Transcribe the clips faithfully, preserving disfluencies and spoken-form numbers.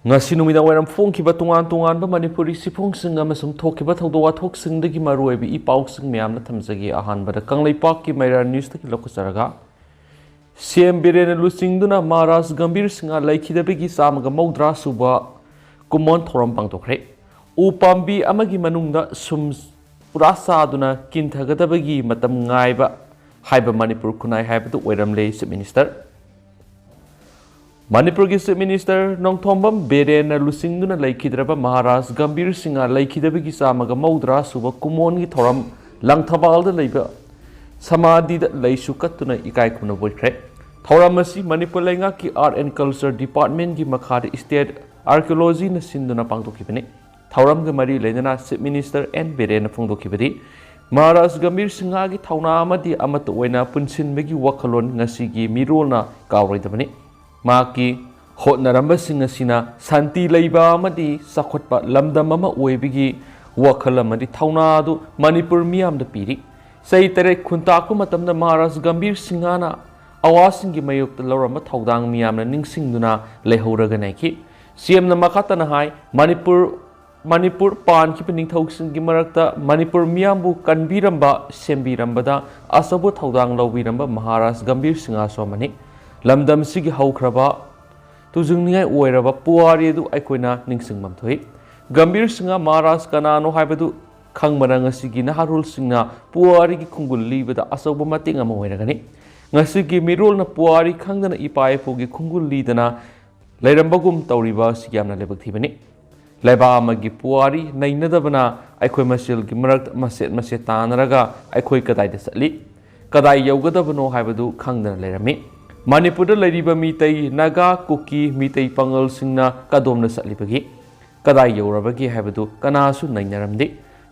ꯉꯁꯤ ꯅꯨꯃꯤꯗꯥꯡ ꯋꯥꯏꯔꯝ ꯐꯣꯡꯈꯤꯕ ꯇꯣꯉꯥꯟ ꯇꯣꯉꯥꯟꯕ ꯃꯅꯤꯄꯨꯔꯤ ꯁꯤꯐꯣꯡꯁꯤꯡ ꯑꯃꯁꯨꯡ ꯊꯣꯛꯈꯤꯕ ꯊꯧꯗꯣꯛ ꯋꯥꯊꯣꯛꯁꯤꯡꯗꯒꯤ ꯃꯔꯨꯑꯣꯏꯕ ꯏ ꯄꯥꯎꯁꯤꯡ ꯃꯌꯥꯝꯅ ꯊꯝꯖꯒꯦ꯫ ꯑꯍꯥꯟꯕꯗ ꯀꯪꯂꯩꯄꯥꯛꯀꯤ ꯃꯩꯔꯥ ꯅ꯭ꯌꯨꯁꯇꯒꯤ ꯂꯧꯈꯠꯆꯔꯒ, ꯁꯤ ꯑꯦꯝ ꯕꯤꯔꯦꯟꯅ ꯂꯨꯆꯤꯡꯗꯨꯅ ꯃꯍꯥꯔꯥꯖ ꯒꯝꯚꯤꯔ ꯁꯤꯡꯍ ꯂꯩꯈꯤꯗꯕꯒꯤ ꯆꯥꯝꯃꯒ ꯃꯧꯗ꯭ꯔꯥ ꯁꯨꯕ ꯀꯨꯃꯣꯟ ꯊꯧꯔꯝ ꯄꯥꯡꯊꯣꯛꯈ꯭ꯔꯦ꯫ ꯎ ꯄꯥꯝꯕꯤ ꯑꯃꯒꯤ ꯃꯅꯨꯡꯗ ꯁꯨꯝ ꯄꯨꯔꯥ ꯆꯥꯗꯨꯅ ꯀꯤꯟꯊꯒꯗꯕꯒꯤ ꯃꯇꯝ ꯉꯥꯏꯕ ꯍꯥꯏꯕ ꯃꯅꯤꯄꯨꯔ ꯈꯨꯟꯅꯥꯏ ꯍꯥꯏꯕꯗꯨ ꯑꯣꯏꯔꯝꯂꯦ꯫ ꯆꯤꯐ ꯃꯤꯅꯤꯁꯇꯔ ꯃꯅꯤꯄꯨꯔꯒꯤ ꯆꯤꯐ ꯃꯤꯅꯤꯁꯇꯔ ꯅꯣꯡꯊꯣꯝꯕꯝ ꯕꯤꯔꯦꯟꯅ ꯂꯨꯆꯤꯡꯗꯨꯅ ꯂꯩꯈꯤꯗ꯭ꯔꯕ ꯃꯍꯥꯔꯥꯖ ꯒꯝꯚꯤꯔ ꯁꯤꯡꯍ ꯂꯩꯈꯤꯗꯕꯒꯤ ꯆꯥꯝꯃꯒ ꯃꯧꯗ꯭ꯔꯥ ꯁꯨꯕ ꯀꯨꯃꯣꯟꯒꯤ ꯊꯧꯔꯝ ꯂꯪꯊꯕꯥꯜꯗ ꯂꯩꯕ ꯁꯃꯥꯙꯤꯗ ꯂꯩꯁꯨ ꯀꯠꯇꯨꯅ ꯏꯀꯥꯏ ꯈꯨꯝꯅꯕ ꯎꯠꯈ꯭ꯔꯦ꯫ ꯊꯧꯔꯝ ꯑꯁꯤ ꯃꯅꯤꯄꯨꯔ ꯂꯩꯉꯥꯛꯀꯤ ꯑꯥꯔꯠ ꯑꯦꯟ ꯀꯜꯆꯔ ꯗꯤꯄꯥꯔꯠꯃꯦꯟꯒꯤ ꯃꯈꯥꯗ ꯏꯁꯇꯦꯠ ꯑꯥꯔꯀꯤꯑꯣꯂꯣꯖꯤꯅ ꯁꯤꯟꯗꯨꯅ ꯄꯥꯡꯊꯣꯛꯈꯤꯕꯅꯤ꯫ ꯊꯧꯔꯝꯒ ꯃꯔꯤ ꯂꯩꯅꯅ ꯆꯤꯐ ꯃꯤꯅꯤꯁꯇꯔ ꯑꯦꯟ ꯕꯤꯔꯦꯟꯅ ꯐꯣꯡꯗꯣꯛꯈꯤꯕꯗꯤ, ꯃꯍꯥꯔꯥꯖ ꯒꯝꯚꯤꯔ ꯁꯤꯡꯍꯒꯤ ꯊꯧꯅꯥ ꯑꯃꯗꯤ ꯑꯃꯠꯇ ꯑꯣꯏꯅ ꯄꯨꯟꯁꯤꯟꯕꯒꯤ ꯋꯥꯈꯜꯂꯣꯟ ꯉꯁꯤꯒꯤ ꯃꯤꯔꯣꯜꯅ ꯀꯥꯎꯔꯣꯏꯗꯕꯅꯤ꯫ ꯃꯍꯥꯛꯀꯤ ꯍꯣꯠꯅꯔꯝꯕꯁꯤꯡ ꯑꯁꯤꯅ ꯁꯥꯟꯇꯤ ꯂꯩꯕ ꯑꯃꯗꯤ ꯆꯥꯎꯈꯠꯄ ꯂꯝꯗꯝ ꯑꯃ ꯑꯣꯏꯕꯒꯤ ꯋꯥꯈꯜ ꯑꯃꯗꯤ ꯊꯧꯅꯥ ꯑꯗꯨ ꯃꯅꯤꯄꯨꯔ ꯃꯤꯌꯥꯝꯗ ꯄꯤꯔꯤ꯫ ꯆꯍꯤ ꯇꯔꯦꯠ ꯈꯨꯟꯇꯥꯛꯄ ꯃꯇꯝꯗ ꯃꯍꯥꯔꯥꯖ ꯒꯝꯚꯤꯔ ꯁꯤꯡꯍꯅ ꯑꯋꯥꯁꯤꯡꯒꯤ ꯃꯥꯌꯣꯛꯇ ꯂꯧꯔꯝꯕ ꯊꯧꯗꯥꯡ ꯃꯤꯌꯥꯝꯅ ꯅꯤꯡꯁꯤꯡꯗꯨꯅ ꯂꯩꯍꯧꯔꯒꯅꯤ ꯍꯥꯏꯈꯤ꯫ ꯁꯤ ꯑꯦꯝꯅ ꯃꯈꯥ ꯇꯥꯅ ꯍꯥꯏ, ꯃꯅꯤꯄꯨꯔ ꯃꯅꯤꯄꯨꯔ ꯄꯥꯟꯈꯤꯕ ꯅꯤꯡꯊꯧꯁꯤꯡꯒꯤ ꯃꯔꯛꯇ ꯃꯅꯤꯄꯨꯔ ꯃꯤꯌꯥꯝꯕꯨ ꯀꯟꯕꯤꯔꯝꯕ, ꯁꯦꯝꯕꯤꯔꯝꯕꯗ ꯑꯆꯧꯕ ꯊꯧꯗꯥꯡ ꯂꯧꯕꯤꯔꯝꯕ ꯃꯍꯥꯔꯥꯖ ꯒꯝꯚꯤꯔ ꯁꯤꯡꯍꯁꯨ ꯑꯃꯅꯤ꯫ ꯂꯝꯗꯝꯁꯤꯒꯤ ꯍꯧꯈ꯭ꯔꯕ ꯇꯨꯖꯨꯡꯅꯤꯡꯉꯥꯏ ꯑꯣꯏꯔꯕ ꯄꯨꯋꯥꯔꯤ ꯑꯗꯨ ꯑꯩꯈꯣꯏꯅ ꯅꯤꯡꯁꯤꯡꯐꯝ ꯊꯣꯛꯏ꯫ ꯒꯝꯚꯤꯔ ꯁꯤꯡꯍ ꯃꯍꯥꯔꯥꯖ ꯀꯅꯥꯅꯣ ꯍꯥꯏꯕꯗꯨ ꯈꯪꯕꯅ ꯉꯁꯤꯒꯤ ꯅꯍꯥꯔꯣꯜꯁꯤꯡꯅ ꯄꯨꯋꯥꯔꯤꯒꯤ ꯈꯣꯡꯒꯨꯜ ꯂꯤꯕꯗ ꯑꯆꯧꯕ ꯃꯇꯦꯡ ꯑꯃ ꯑꯣꯏꯔꯒꯅꯤ꯫ ꯉꯁꯤꯒꯤ ꯃꯤꯔꯣꯜꯅ ꯄꯨꯋꯥꯔꯤ ꯈꯪꯗꯅ ꯏꯄꯥ ꯏꯄꯨꯒꯤ ꯈꯣꯡꯒꯨꯜ ꯂꯤꯗꯅ ꯂꯩꯔꯝꯕꯒꯨꯝ ꯇꯧꯔꯤꯕ ꯑꯁꯤ ꯌꯥꯝꯅ ꯂꯥꯏꯕꯛ ꯊꯤꯕꯅꯤ꯫ ꯂꯩꯕꯥꯛ ꯑꯃꯒꯤ ꯄꯨꯋꯥꯔꯤ ꯅꯩꯅꯗꯕꯅ ꯑꯩꯈꯣꯏ ꯃꯁꯦꯜꯒꯤ ꯃꯔꯛꯇ ꯃꯁꯦꯠ ꯃꯁꯦꯠ ꯇꯥꯅꯔꯒ ꯑꯩꯈꯣꯏ ꯀꯗꯥꯏꯗ ꯆꯠꯂꯤ, ꯀꯗꯥꯏ ꯌꯧꯒꯗꯕꯅꯣ ꯍꯥꯏꯕꯗꯨ ꯈꯪꯗꯅ ꯂꯩꯔꯝꯃꯤ꯫ ꯃꯅꯤꯄꯨꯔꯗ ꯂꯩꯔꯤꯕ ꯃꯤꯇꯩ, ꯅꯥꯒꯥ, ꯀꯨꯀꯤ, ꯃꯤꯇꯩ ꯄꯥꯉꯜꯁꯤꯡꯅ ꯀꯗꯣꯝꯗ ꯆꯠꯂꯤꯕꯒꯦ, ꯀꯗꯥꯏ ꯌꯧꯔꯕꯒꯦ ꯍꯥꯏꯕꯗꯨ ꯀꯅꯥꯁꯨ ꯅꯩꯅꯔꯝꯗꯦ꯫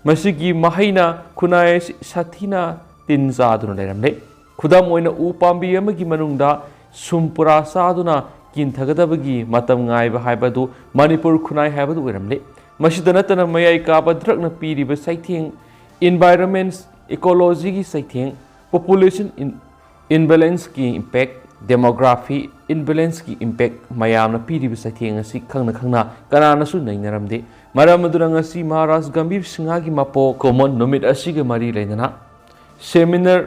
ꯃꯁꯤꯒꯤ ꯃꯍꯩꯅ ꯈꯨꯟꯅꯥꯏ ꯑꯁꯤ ꯁꯥꯊꯤꯅ ꯇꯤꯟ ꯆꯥꯗꯨꯅ ꯂꯩꯔꯝꯂꯦ꯫ ꯈꯨꯗꯝ ꯑꯣꯏꯅ, ꯎ ꯄꯥꯝꯕꯤ ꯑꯃꯒꯤ ꯃꯅꯨꯡꯗ ꯁꯨꯝ ꯄꯨꯔꯥ ꯆꯥꯗꯨꯅ ꯀꯤꯟꯊꯒꯗꯕꯒꯤ ꯃꯇꯝ ꯉꯥꯏꯕ ꯍꯥꯏꯕꯗꯨ ꯃꯅꯤꯄꯨꯔ ꯈꯨꯟꯅꯥꯏ ꯍꯥꯏꯕꯗꯨ ꯑꯣꯏꯔꯝꯂꯦ꯫ ꯃꯁꯤꯗ ꯅꯠꯇꯅ ꯃꯌꯥꯏ ꯀꯥꯕ ꯗ꯭ꯔꯛꯅ ꯄꯤꯔꯤꯕ ꯆꯩꯊꯦꯡ, ꯏꯟꯚꯥꯏꯔꯣꯟꯃꯦꯟ ꯏꯀꯣꯂꯣꯖꯤꯒꯤ ꯆꯩꯊꯦꯡ, ꯄꯣꯄꯨꯂꯦꯁꯟ ꯏꯟ-, ꯏꯝꯕꯦꯂꯦꯟꯁꯀꯤ ꯏꯝꯄꯦꯛ, demography imbalanceꯀꯤ impact ꯃꯌꯥꯝꯅ ꯄꯤꯔꯤꯕ ꯆꯩꯊꯦꯡ ꯑꯁꯤ ꯈꯪꯅ ꯈꯪꯅ ꯀꯅꯥꯅꯁꯨ ꯅꯩꯅꯔꯝꯗꯦ꯫ ꯃꯔꯝ ꯑꯗꯨꯅ ꯉꯁꯤ ꯃꯍꯥꯔꯥꯖ ꯒꯝꯚꯤꯔ ꯁꯤꯡꯍꯒꯤ ꯃꯄꯣꯛ ꯀꯨꯝꯑꯣꯟ ꯅꯨꯃꯤꯠ ꯑꯁꯤꯒ ꯃꯔꯤ ꯂꯩꯅꯅ seminar,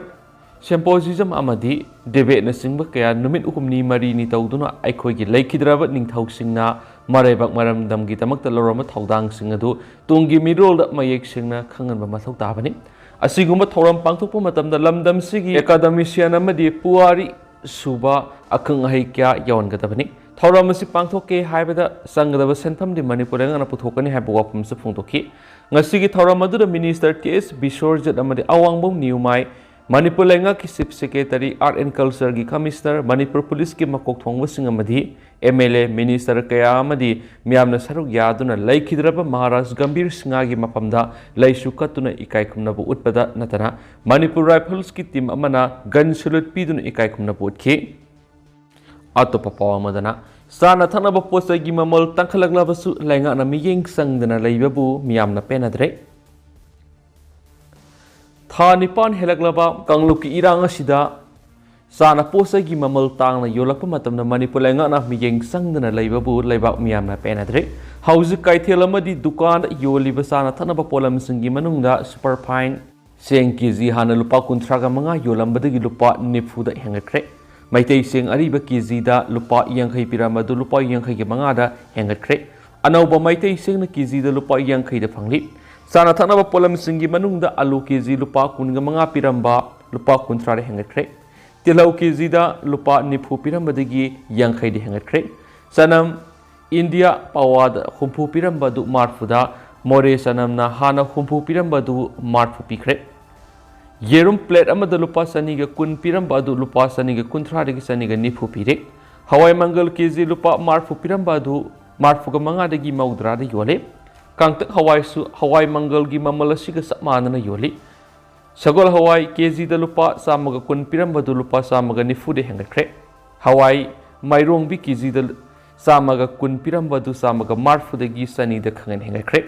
symposium ꯑꯃꯗꯤ debateꯅꯆꯤꯡꯕ ꯀꯌꯥ ꯅꯨꯃꯤꯠ ꯍꯨꯝꯅꯤ ꯃꯔꯤꯅꯤ ꯇꯧꯗꯨꯅ ꯑꯩꯈꯣꯏꯒꯤ ꯂꯩꯈꯤꯗ꯭ꯔꯕ ꯅꯤꯡꯊꯧꯁꯤꯡꯅ ꯃꯔꯩꯕꯥꯛ ꯃꯔꯝꯗꯝꯒꯤꯗꯃꯛꯇ ꯂꯧꯔꯝꯕ ꯊꯧꯗꯥꯡꯁꯤꯡ ꯑꯗꯨ ꯇꯨꯡꯒꯤ ꯃꯤꯔꯣꯜꯗ ꯃꯌꯦꯛ ꯁꯦꯡꯅ ꯈꯪꯍꯟꯕ ꯃꯊꯧ ꯇꯥꯕꯅꯤ꯫ ꯑꯁꯤꯒꯨꯝꯕ ꯊꯧꯔꯝ ꯄꯥꯡꯊꯣꯛꯄ ꯃꯇꯝꯗ ꯂꯝꯗꯝꯁꯤꯒꯤ academician ꯑꯃꯗꯤ ꯄꯨꯋꯥꯔꯤ ꯁꯨꯕ ꯑꯈꯪ ꯑꯍꯩ ꯀꯌꯥ ꯌꯥꯎꯍꯟꯒꯗꯕꯅꯤ꯫ ꯊꯧꯔꯝ ꯑꯁꯤ ꯄꯥꯡꯊꯣꯛꯀꯦ ꯍꯥꯏꯕꯗ ꯆꯪꯒꯗꯕ ꯁꯦꯟꯐꯝꯗꯤ ꯃꯅꯤꯄꯨꯔ ꯂꯩꯉꯥꯛꯅ ꯄꯨꯊꯣꯛꯀꯅꯤ ꯍꯥꯏꯕ ꯋꯥꯐꯝꯁꯨ ꯐꯣꯡꯗꯣꯛꯈꯤ꯫ ꯉꯁꯤꯒꯤ ꯊꯧꯔꯝ ꯑꯗꯨꯗ Minister T S ꯕꯤꯁ꯭ꯋꯔꯖꯤꯠ ꯑꯃꯗꯤ ꯑꯋꯥꯡꯕꯝ ꯅꯤꯌꯨꯃꯥꯏ, ꯃꯅꯤꯄꯨꯔ ꯂꯩꯉꯥꯛꯀꯤ Chief Secretary, Art and Cultureꯒꯤ Commissioner, Manipur Policeꯀꯤ ꯃꯀꯣꯛ ꯊꯣꯡꯕꯁꯤꯡ ꯑꯃꯗꯤ M L A, Minister ꯀꯌꯥ ꯑꯃꯗꯤ ꯃꯤꯌꯥꯝꯅ ꯁꯔꯨꯛ ꯌꯥꯗꯨꯅ ꯂꯩꯈꯤꯗ꯭ꯔꯕ ꯃꯍꯥꯔꯥꯖ ꯒꯝꯚꯤꯔ ꯁꯤꯡꯍꯒꯤ ꯃꯐꯝꯗ ꯂꯩꯁꯨ ꯀꯠꯇꯨꯅ ꯏꯀꯥꯏ ꯈꯨꯝꯅꯕ ꯎꯠꯄꯗ ꯅꯠꯇꯅ ꯃꯅꯤꯄꯨꯔ Riflesꯀꯤ team ꯑꯃꯅ gun salute ꯄꯤꯗꯨꯅ ꯏꯀꯥꯏ ꯈꯨꯝꯅꯕ ꯎꯠꯈꯤ꯫ ꯑꯇꯣꯞꯄ ꯄꯥꯎ ꯑꯃꯗꯅ, ꯆꯥꯅ ꯊꯛꯅꯕ ꯄꯣꯠ ꯆꯩꯒꯤ ꯃꯃꯜ ꯇꯥꯡꯈꯠꯂꯛꯂꯕꯁꯨ ꯂꯩꯉꯥꯛꯅ ꯃꯤꯠꯌꯦꯡ ꯆꯪꯗꯅ ꯂꯩꯕꯕꯨ ꯃꯤꯌꯥꯝꯅ ꯄꯦꯟꯅꯗ꯭ꯔꯦ꯫ ꯊꯥ ꯅꯤꯄꯥꯟ ꯍꯦꯜꯂꯛꯂꯕ ꯀꯥꯡꯂꯨꯞꯀꯤ ꯏꯔꯥꯡ ꯑꯁꯤꯗ ꯆꯥꯅ ꯄꯣꯠ ꯆꯩꯒꯤ ꯃꯃꯜ ꯇꯥꯡꯅ ꯌꯣꯜꯂꯛꯄ ꯃꯇꯝꯗ ꯃꯅꯤꯄꯨꯔ ꯂꯩꯉꯥꯛꯅ ꯃꯤꯠꯌꯦꯡ ꯆꯪꯗꯅ ꯂꯩꯕꯕꯨ ꯂꯩꯕꯥꯛ ꯃꯤꯌꯥꯝꯅ ꯄꯦꯟꯅꯗ꯭ꯔꯦ꯫ ꯍꯧꯖꯤꯛ ꯀꯩꯊꯦꯜ ꯑꯃꯗꯤ ꯗꯨꯀꯥꯟꯗ ꯌꯣꯜꯂꯤꯕ ꯆꯥꯅ ꯊꯛꯅꯕ ꯄꯣꯠꯂꯝꯁꯤꯡꯒꯤ ꯃꯅꯨꯡꯗ superfine ꯆꯦꯡ ꯀꯦ ꯖꯤ ꯍꯥꯟꯅ ꯂꯨꯄꯥ ꯀꯨꯟꯊ꯭ꯔꯥꯒ ꯃꯉꯥ ꯌꯣꯜꯂꯝꯕꯗꯒꯤ ꯂꯨꯄꯥ ꯅꯤꯐꯨꯗ ꯍꯦꯟꯒꯠꯈ꯭ꯔꯦ꯫ ꯃꯩꯇꯩ ꯆꯦꯡ ꯑꯔꯤꯕ ꯀꯦ ꯖꯤꯗ ꯂꯨꯄꯥ ꯌꯥꯡꯈꯩ ꯄꯤꯔꯝꯕ ꯑꯗꯨ ꯂꯨꯄꯥ ꯌꯥꯡꯈꯩꯒ ꯃꯉꯥꯗ ꯍꯦꯟꯒꯠꯈ꯭ꯔꯦ꯫ ꯑꯅꯧꯕ ꯃꯩꯇꯩ ꯆꯦꯡꯅ ꯀꯦ ꯖꯤꯗ ꯂꯨꯄꯥ ꯌꯥꯡꯈꯩꯗ ꯐꯪꯂꯤ꯫ ꯆꯥꯅ ꯊꯛꯅꯕ ꯄꯣꯠꯂꯝꯁꯤꯡꯒꯤ ꯃꯅꯨꯡꯗ ꯑꯂꯨ ꯀꯦ ꯖꯤ ꯂꯨꯄꯥ ꯀꯨꯟꯒ ꯃꯉꯥ ꯄꯤꯔꯝꯕ ꯂꯨꯄꯥ ꯀꯨꯟꯊ꯭ꯔꯥꯗ ꯍꯦꯟꯒꯠꯈ꯭ꯔꯦ꯫ ꯇꯤꯜꯍꯧ ꯀꯦ ꯖꯤꯗ ꯂꯨꯄꯥ ꯅꯤꯐꯨ ꯄꯤꯔꯝꯕꯗꯒꯤ ꯌꯥꯡꯈꯩꯗ ꯍꯦꯟꯒꯠꯈ꯭ꯔꯦ꯫ ꯆꯅꯝ India powaꯗ ꯍꯨꯝꯐꯨ ꯄꯤꯔꯝꯕ ꯑꯗꯨ ꯃꯔꯐꯨꯗ, ꯃꯣꯔꯦ ꯆꯅꯝꯅ ꯍꯥꯟꯅ ꯍꯨꯝꯐꯨ ꯄꯤꯔꯝꯕ ꯑꯗꯨ ꯃꯔꯐꯨ ꯄꯤꯈ꯭ꯔꯦ꯫ ꯌꯦꯔꯨꯝ plate ꯑꯃꯗ ꯂꯨꯄꯥ ꯆꯅꯤꯒ ꯀꯨꯟ ꯄꯤꯔꯝꯕ ꯑꯗꯨ ꯂꯨꯄꯥ ꯆꯅꯤꯒ ꯀꯨꯟꯊ꯭ꯔꯥꯗꯒꯤ ꯆꯅꯤꯒ ꯅꯤꯐꯨ ꯄꯤꯔꯦ꯫ ꯍꯋꯥꯏ ꯃꯪꯒꯜ ꯀꯦ ꯖꯤ ꯂꯨꯄꯥ ꯃꯔꯐꯨ ꯄꯤꯔꯝꯕ ꯑꯗꯨ ꯃꯔꯐꯨꯒ ꯃꯉꯥꯗꯒꯤ ꯃꯧꯗ꯭ꯔꯥꯗ ꯌꯣꯜꯂꯦ꯫ ꯀꯥꯡꯇꯛ ꯍꯋꯥꯏꯁꯨ ꯍꯋꯥꯏ ꯃꯪꯒꯜꯒꯤ ꯃꯃꯜ ꯑꯁꯤꯒ ꯆꯞ ꯃꯥꯟꯅꯅ ꯌꯣꯜꯂꯤ꯫ ꯁꯒꯣꯜ ꯍꯋꯥꯏ ꯀꯦ ꯖꯤꯗ ꯂꯨꯄꯥ ꯆꯥꯝꯃꯒ ꯀꯨꯟ ꯄꯤꯔꯝꯕꯗꯨ ꯂꯨꯄꯥ ꯆꯥꯝꯃꯒ ꯅꯤꯐꯨꯗ ꯍꯦꯟꯒꯠꯈ꯭ꯔꯦ꯫ ꯍꯋꯥꯏ ꯃꯥꯏꯔꯣꯡꯕꯤ ꯀꯦ ꯖꯤꯗ ꯆꯥꯝꯃꯒ ꯀꯨꯟ ꯄꯤꯔꯝꯕꯗꯨ ꯆꯥꯝꯃꯒ ꯃꯔꯐꯨꯗꯒꯤ ꯆꯅꯤꯗ ꯈꯪꯍꯦꯟ ꯍꯦꯟꯒꯠꯈ꯭ꯔꯦ꯫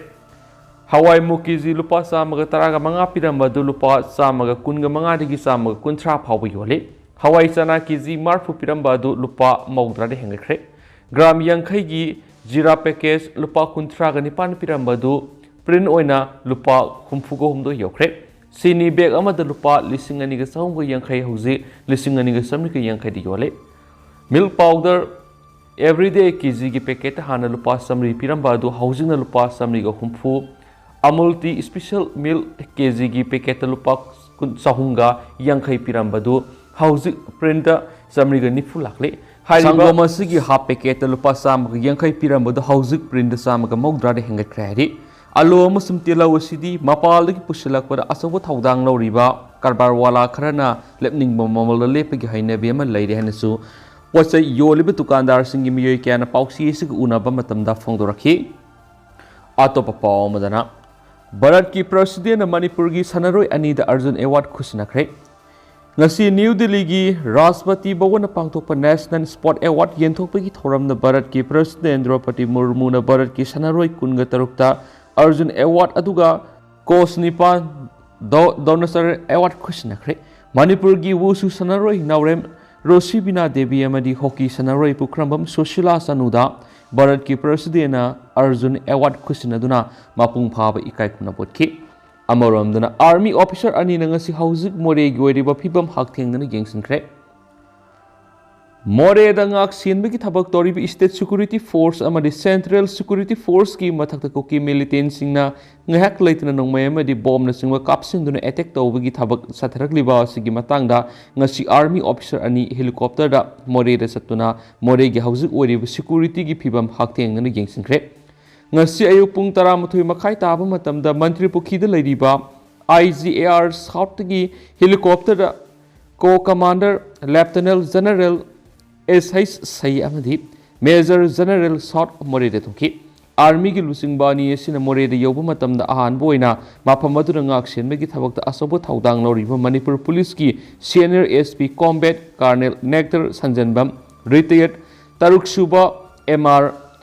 ꯍꯋꯥꯏ ꯃꯨꯛ ꯀꯦ ꯖꯤ ꯂꯨꯄꯥ ꯆꯥꯝꯃꯒ ꯇꯔꯥꯒ ꯃꯉꯥ ꯄꯤꯔꯝꯕꯗꯨ ꯂꯨꯄꯥ ꯆꯥꯝꯃꯒ ꯀꯨꯟꯒ ꯃꯉꯥꯗꯒꯤ ꯆꯥꯝꯃꯒ ꯀꯨꯟꯊ꯭ꯔꯥ ꯐꯥꯎꯕ ꯌꯣꯜꯂꯤ꯫ ꯍꯋꯥꯏ ꯆꯅꯥ ꯀꯦ ꯖꯤ ꯃꯔꯤꯐꯨ ꯄꯤꯔꯝꯕ ꯑꯗꯨ ꯂꯨꯄꯥ ꯃꯧꯗ꯭ꯔꯥꯗ ꯍꯦꯟꯒꯠꯈ꯭ꯔꯦ꯫ ꯒ꯭ꯔꯥꯝ ꯌꯥꯡꯈꯩꯒꯤ ꯖꯤꯔꯥ ꯄꯦꯀꯦꯖ ꯂꯨꯄꯥ ꯀꯨꯟꯊ꯭ꯔꯥꯒ ꯅꯤꯄꯥꯟ ꯄꯤꯔꯝꯕ ꯑꯗꯨ ꯄ꯭ꯔꯤꯟ ꯑꯣꯏꯅ ꯂꯨꯄꯥ ꯍꯨꯝꯐꯨꯒ ꯍꯨꯝꯗꯣꯏ ꯌꯧꯈ꯭ꯔꯦ꯫ ꯆꯤꯅꯤ ꯕꯦꯒ ꯑꯃꯗ ꯂꯨꯄꯥ ꯂꯤꯁꯤꯡ ꯑꯅꯤꯒ ꯆꯍꯨꯝꯒ ꯌꯥꯡꯈꯩ, ꯍꯧꯖꯤꯛ ꯂꯤꯁꯤꯡ ꯑꯅꯤꯒ ꯆꯥꯃꯔꯤꯒ ꯌꯥꯡꯈꯩꯗ ꯌꯣꯜꯂꯦ꯫ ꯃꯤꯜꯛ ꯄꯥꯎꯗꯔ ꯑꯦꯚ꯭ꯔꯤꯗꯦ ꯀꯦ ꯖꯤꯒꯤ ꯄꯦꯀꯦꯠꯇ ꯍꯥꯟꯅ ꯂꯨꯄꯥ ꯆꯥꯃꯔꯤ ꯄꯤꯔꯝꯕ ꯑꯗꯨ ꯍꯧꯖꯤꯛꯅ ꯂꯨꯄꯥ ꯆꯥꯃꯔꯤꯒ ꯍꯨꯝꯐꯨ, ꯑꯃꯨꯜ ꯇꯤ ꯏꯁꯄꯤꯁꯦꯜ ꯃꯤꯜꯛ ꯀꯦ ꯖꯤꯒꯤ ꯄꯦꯀꯦꯠꯇ ꯂꯨꯄꯥ ꯀꯨꯟ, ꯆꯍꯨꯝꯒ ꯌꯥꯡꯈꯩ ꯄꯤꯔꯝꯕꯗꯨ ꯍꯧꯖꯤꯛ ꯄ꯭ꯔꯤꯟꯗ ꯆꯥꯃꯔꯤꯒ ꯅꯤꯐꯨ ꯂꯥꯛꯂꯦ꯫ ꯍꯥꯏꯔꯤꯕ ꯁꯪꯒꯣꯝ ꯑꯁꯤꯒꯤ ꯍꯥꯞ ꯄꯦꯀꯦꯠꯇ ꯂꯨꯄꯥ ꯆꯥꯝꯃꯒ ꯌꯥꯡꯈꯩ ꯄꯤꯔꯝꯕꯗꯨ ꯍꯧꯖꯤꯛ ꯄ꯭ꯔꯤꯟꯗ ꯆꯥꯝꯃꯒ ꯃꯧꯗ꯭ꯔꯥꯗ ꯍꯦꯟꯒꯠꯈ꯭ꯔꯦ ꯍꯥꯏꯔꯤ꯫ ꯑꯂꯨ ꯑꯃꯁꯨꯡ ꯇꯤꯜꯍꯧ ꯑꯁꯤꯗꯤ ꯃꯄꯥꯟꯗꯒꯤ ꯄꯨꯁꯤꯜꯂꯛꯄꯗ ꯑꯆꯧꯕ ꯊꯧꯗꯥꯡ ꯂꯧꯔꯤꯕ ꯀꯔꯕꯥꯔ ꯋꯥꯂꯥ ꯈꯔꯅ ꯂꯦꯞꯅꯤꯡꯕ ꯃꯃꯜꯗ ꯂꯦꯞꯄꯒꯤ ꯍꯩꯅꯕꯤ ꯑꯃ ꯂꯩꯔꯦ ꯍꯥꯏꯅꯁꯨ ꯄꯣꯠ ꯆꯩ ꯌꯣꯜꯂꯤꯕ ꯗꯨꯀꯥꯟꯗꯥꯔꯁꯤꯡꯒꯤ ꯃꯤꯑꯣꯏ ꯀꯌꯥꯅ ꯄꯥꯎꯆꯦ ꯑꯁꯤꯒ ꯎꯅꯕ ꯃꯇꯝꯗ ꯐꯣꯡꯗꯣꯔꯛꯈꯤ꯫ ꯑꯇꯣꯞꯄ ꯄꯥꯎ ꯑꯃꯗꯅ, ꯚꯥꯔꯠꯀꯤ ꯄ꯭ꯔꯁꯤꯗꯦꯟꯅ ꯃꯅꯤꯄꯨꯔꯒꯤ ꯁꯥꯟꯅꯔꯣꯏ ꯑꯅꯤꯗ ꯑꯔꯖꯨꯟ ꯑꯦꯋꯥꯔꯗ ꯈꯨꯠꯁꯤꯟꯅꯈ꯭ꯔꯦ꯫ ꯉꯁꯤ ꯅ꯭ꯌꯨ ꯗꯤꯜꯂꯤꯒꯤ ꯔꯥꯁꯇ꯭ꯔꯄꯇꯤ ꯚꯋꯟꯗ ꯄꯥꯡꯊꯣꯛꯄ ꯅꯦꯁꯅꯦꯜ ꯁ꯭ꯄꯣꯔꯠ ꯑꯦꯋꯥꯔꯗ ꯌꯦꯟꯊꯣꯛꯄꯒꯤ ꯊꯧꯔꯝꯗ ꯚꯥꯔꯠꯀꯤ ꯄ꯭ꯔꯁꯤꯗꯦꯟ ꯗ꯭ꯔꯧꯄꯗꯤ ꯃꯨꯔꯃꯨꯅ ꯚꯥꯔꯠꯀꯤ ꯁꯥꯟꯅꯔꯣꯏ ꯀꯨꯟꯒ ꯇꯔꯨꯛꯇ ꯑꯔꯖꯨꯟ ꯑꯦꯋꯥꯔꯗ ꯑꯗꯨꯒ ꯀꯣꯆ ꯅꯤꯄꯥꯟ ꯗꯣ-, ꯗꯣꯅꯁꯔ ꯑꯦꯋꯥꯔꯗ ꯈꯨꯠꯁꯤꯟꯅꯈ꯭ꯔꯦ꯫ ꯃꯅꯤꯄꯨꯔꯒꯤ ꯋꯨꯁꯨ ꯁꯥꯟꯅꯔꯣꯏ ꯅꯥꯎꯔꯦꯝ ꯔꯣꯁꯤꯕꯤꯅꯥ ꯗꯦꯕꯤ ꯑꯃꯗꯤ ꯍꯣꯀꯤ ꯁꯥꯟꯅꯔꯣꯏ ꯄꯨꯈ꯭ꯔꯝꯕꯝ ꯁꯨꯁꯤꯂꯥ ꯆꯅꯨꯗ ꯚꯥꯔꯠꯀꯤ ꯄ꯭ꯔꯁꯤꯗꯦꯟꯅ ꯑꯔꯖꯨꯟ ꯑꯦꯋꯥꯔꯗ ꯈꯨꯠꯁꯤꯟꯅꯗꯨꯅ ꯃꯄꯨꯡ ꯐꯥꯕ ꯏꯀꯥꯏ ꯈꯨꯝꯅꯕ ꯎꯠꯈꯤ꯫ ꯑꯃꯔꯣꯝꯗꯅ, ꯑꯥꯔꯃꯤ ꯑꯣꯐꯤꯁꯔ ꯑꯅꯤꯅ ꯉꯁꯤ ꯍꯧꯖꯤꯛ ꯃꯣꯔꯦꯒꯤ ꯑꯣꯏꯔꯤꯕ ꯐꯤꯕꯝ ꯍꯛꯊꯦꯡꯅꯅ ꯌꯦꯡꯁꯤꯟꯈ꯭ꯔꯦ꯫ ꯃꯣꯔꯦꯗ ꯉꯥꯛ ꯁꯦꯟꯕꯒꯤ ꯊꯕꯛ ꯇꯧꯔꯤꯕ ꯁ꯭ꯇꯦꯠ ꯁꯦꯀ꯭ꯌꯨꯔꯤꯇꯤ ꯐꯣꯔꯁ ꯑꯃꯗꯤ ꯁꯦꯟꯇ꯭ꯔꯦꯜ ꯁꯦꯀ꯭ꯌꯨꯔꯤꯇꯤ ꯐꯣꯔꯁꯀꯤ ꯃꯊꯛꯇ ꯀꯨꯀꯤ ꯃꯤꯂꯤꯇꯦꯟꯁꯤꯡꯅ ꯉꯥꯏꯍꯥꯛ ꯂꯩꯇꯅ ꯅꯣꯡꯃꯩ ꯑꯃꯗꯤ ꯕꯣꯝꯅꯆꯤꯡꯕ ꯀꯥꯞꯁꯤꯟꯗꯨꯅ ꯑꯦꯇꯦꯛ ꯇꯧꯕꯒꯤ ꯊꯕꯛ ꯆꯠꯊꯔꯛꯂꯤꯕ ꯑꯁꯤꯒꯤ ꯃꯇꯥꯡꯗ ꯉꯁꯤ ꯑꯥꯔꯃꯤ ꯑꯣꯐꯤꯁꯔ ꯑꯅꯤ ꯍꯦꯂꯤꯀꯣꯞꯇꯔꯗ ꯃꯣꯔꯦꯗ ꯆꯠꯇꯨꯅ ꯃꯣꯔꯦꯒꯤ ꯍꯧꯖꯤꯛ ꯑꯣꯏꯔꯤꯕ ꯁꯦꯀ꯭ꯌꯨꯔꯤꯇꯤꯒꯤ ꯐꯤꯕꯝ ꯍꯛꯊꯦꯡꯅꯅ ꯌꯦꯡꯁꯤꯟꯈ꯭ꯔꯦ꯫ ꯉꯁꯤ ꯑꯌꯨꯛ ꯄꯨꯡ ꯇꯔꯥꯃꯥꯊꯣꯏ ꯃꯈꯥꯏ ꯇꯥꯕ ꯃꯇꯝꯗ ꯃꯟꯇ꯭ꯔꯤ ꯄꯨꯈ꯭ꯔꯤꯗ ꯂꯩꯔꯤꯕ ꯑꯥꯏ ꯖꯤ ꯑꯦ ꯑꯥꯔ ꯁꯥꯎꯠꯇꯒꯤ ꯍꯦꯂꯤꯀꯣꯞꯇꯔꯗ ꯀꯣ ꯀꯃꯥꯟꯗꯔ ꯂꯦꯐꯇꯤꯅꯦꯟ ꯖꯦꯅꯔꯦꯜ ꯑꯦꯁ ꯍꯩꯆ ꯁꯩ ꯑꯃꯗꯤ ꯃꯦꯖꯔ ꯖꯦꯅꯔꯦꯜ ꯁꯥꯎꯠ ꯃꯣꯔꯦꯗ ꯊꯨꯡꯈꯤ꯫ ꯑꯥꯔꯃꯤꯒꯤ ꯂꯨꯆꯤꯡꯕ ꯑꯅꯤ ꯑꯁꯤꯅ ꯃꯣꯔꯦꯗ ꯌꯧꯕ ꯃꯇꯝꯗ ꯑꯍꯥꯟꯕ ꯑꯣꯏꯅ ꯃꯐꯝ ꯑꯗꯨꯗ ꯉꯥꯛ ꯁꯦꯟꯕꯒꯤ ꯊꯕꯛꯇ ꯑꯆꯧꯕ ꯊꯧꯗꯥꯡ ꯂꯧꯔꯤꯕ ꯃꯅꯤꯄꯨꯔ ꯄꯨꯂꯤꯁꯀꯤ senior S P combat colonel Nectar Sanjenbam, retired ꯇꯔꯨꯛ ꯁꯨꯕ ꯑꯦꯝ ꯑꯥꯔ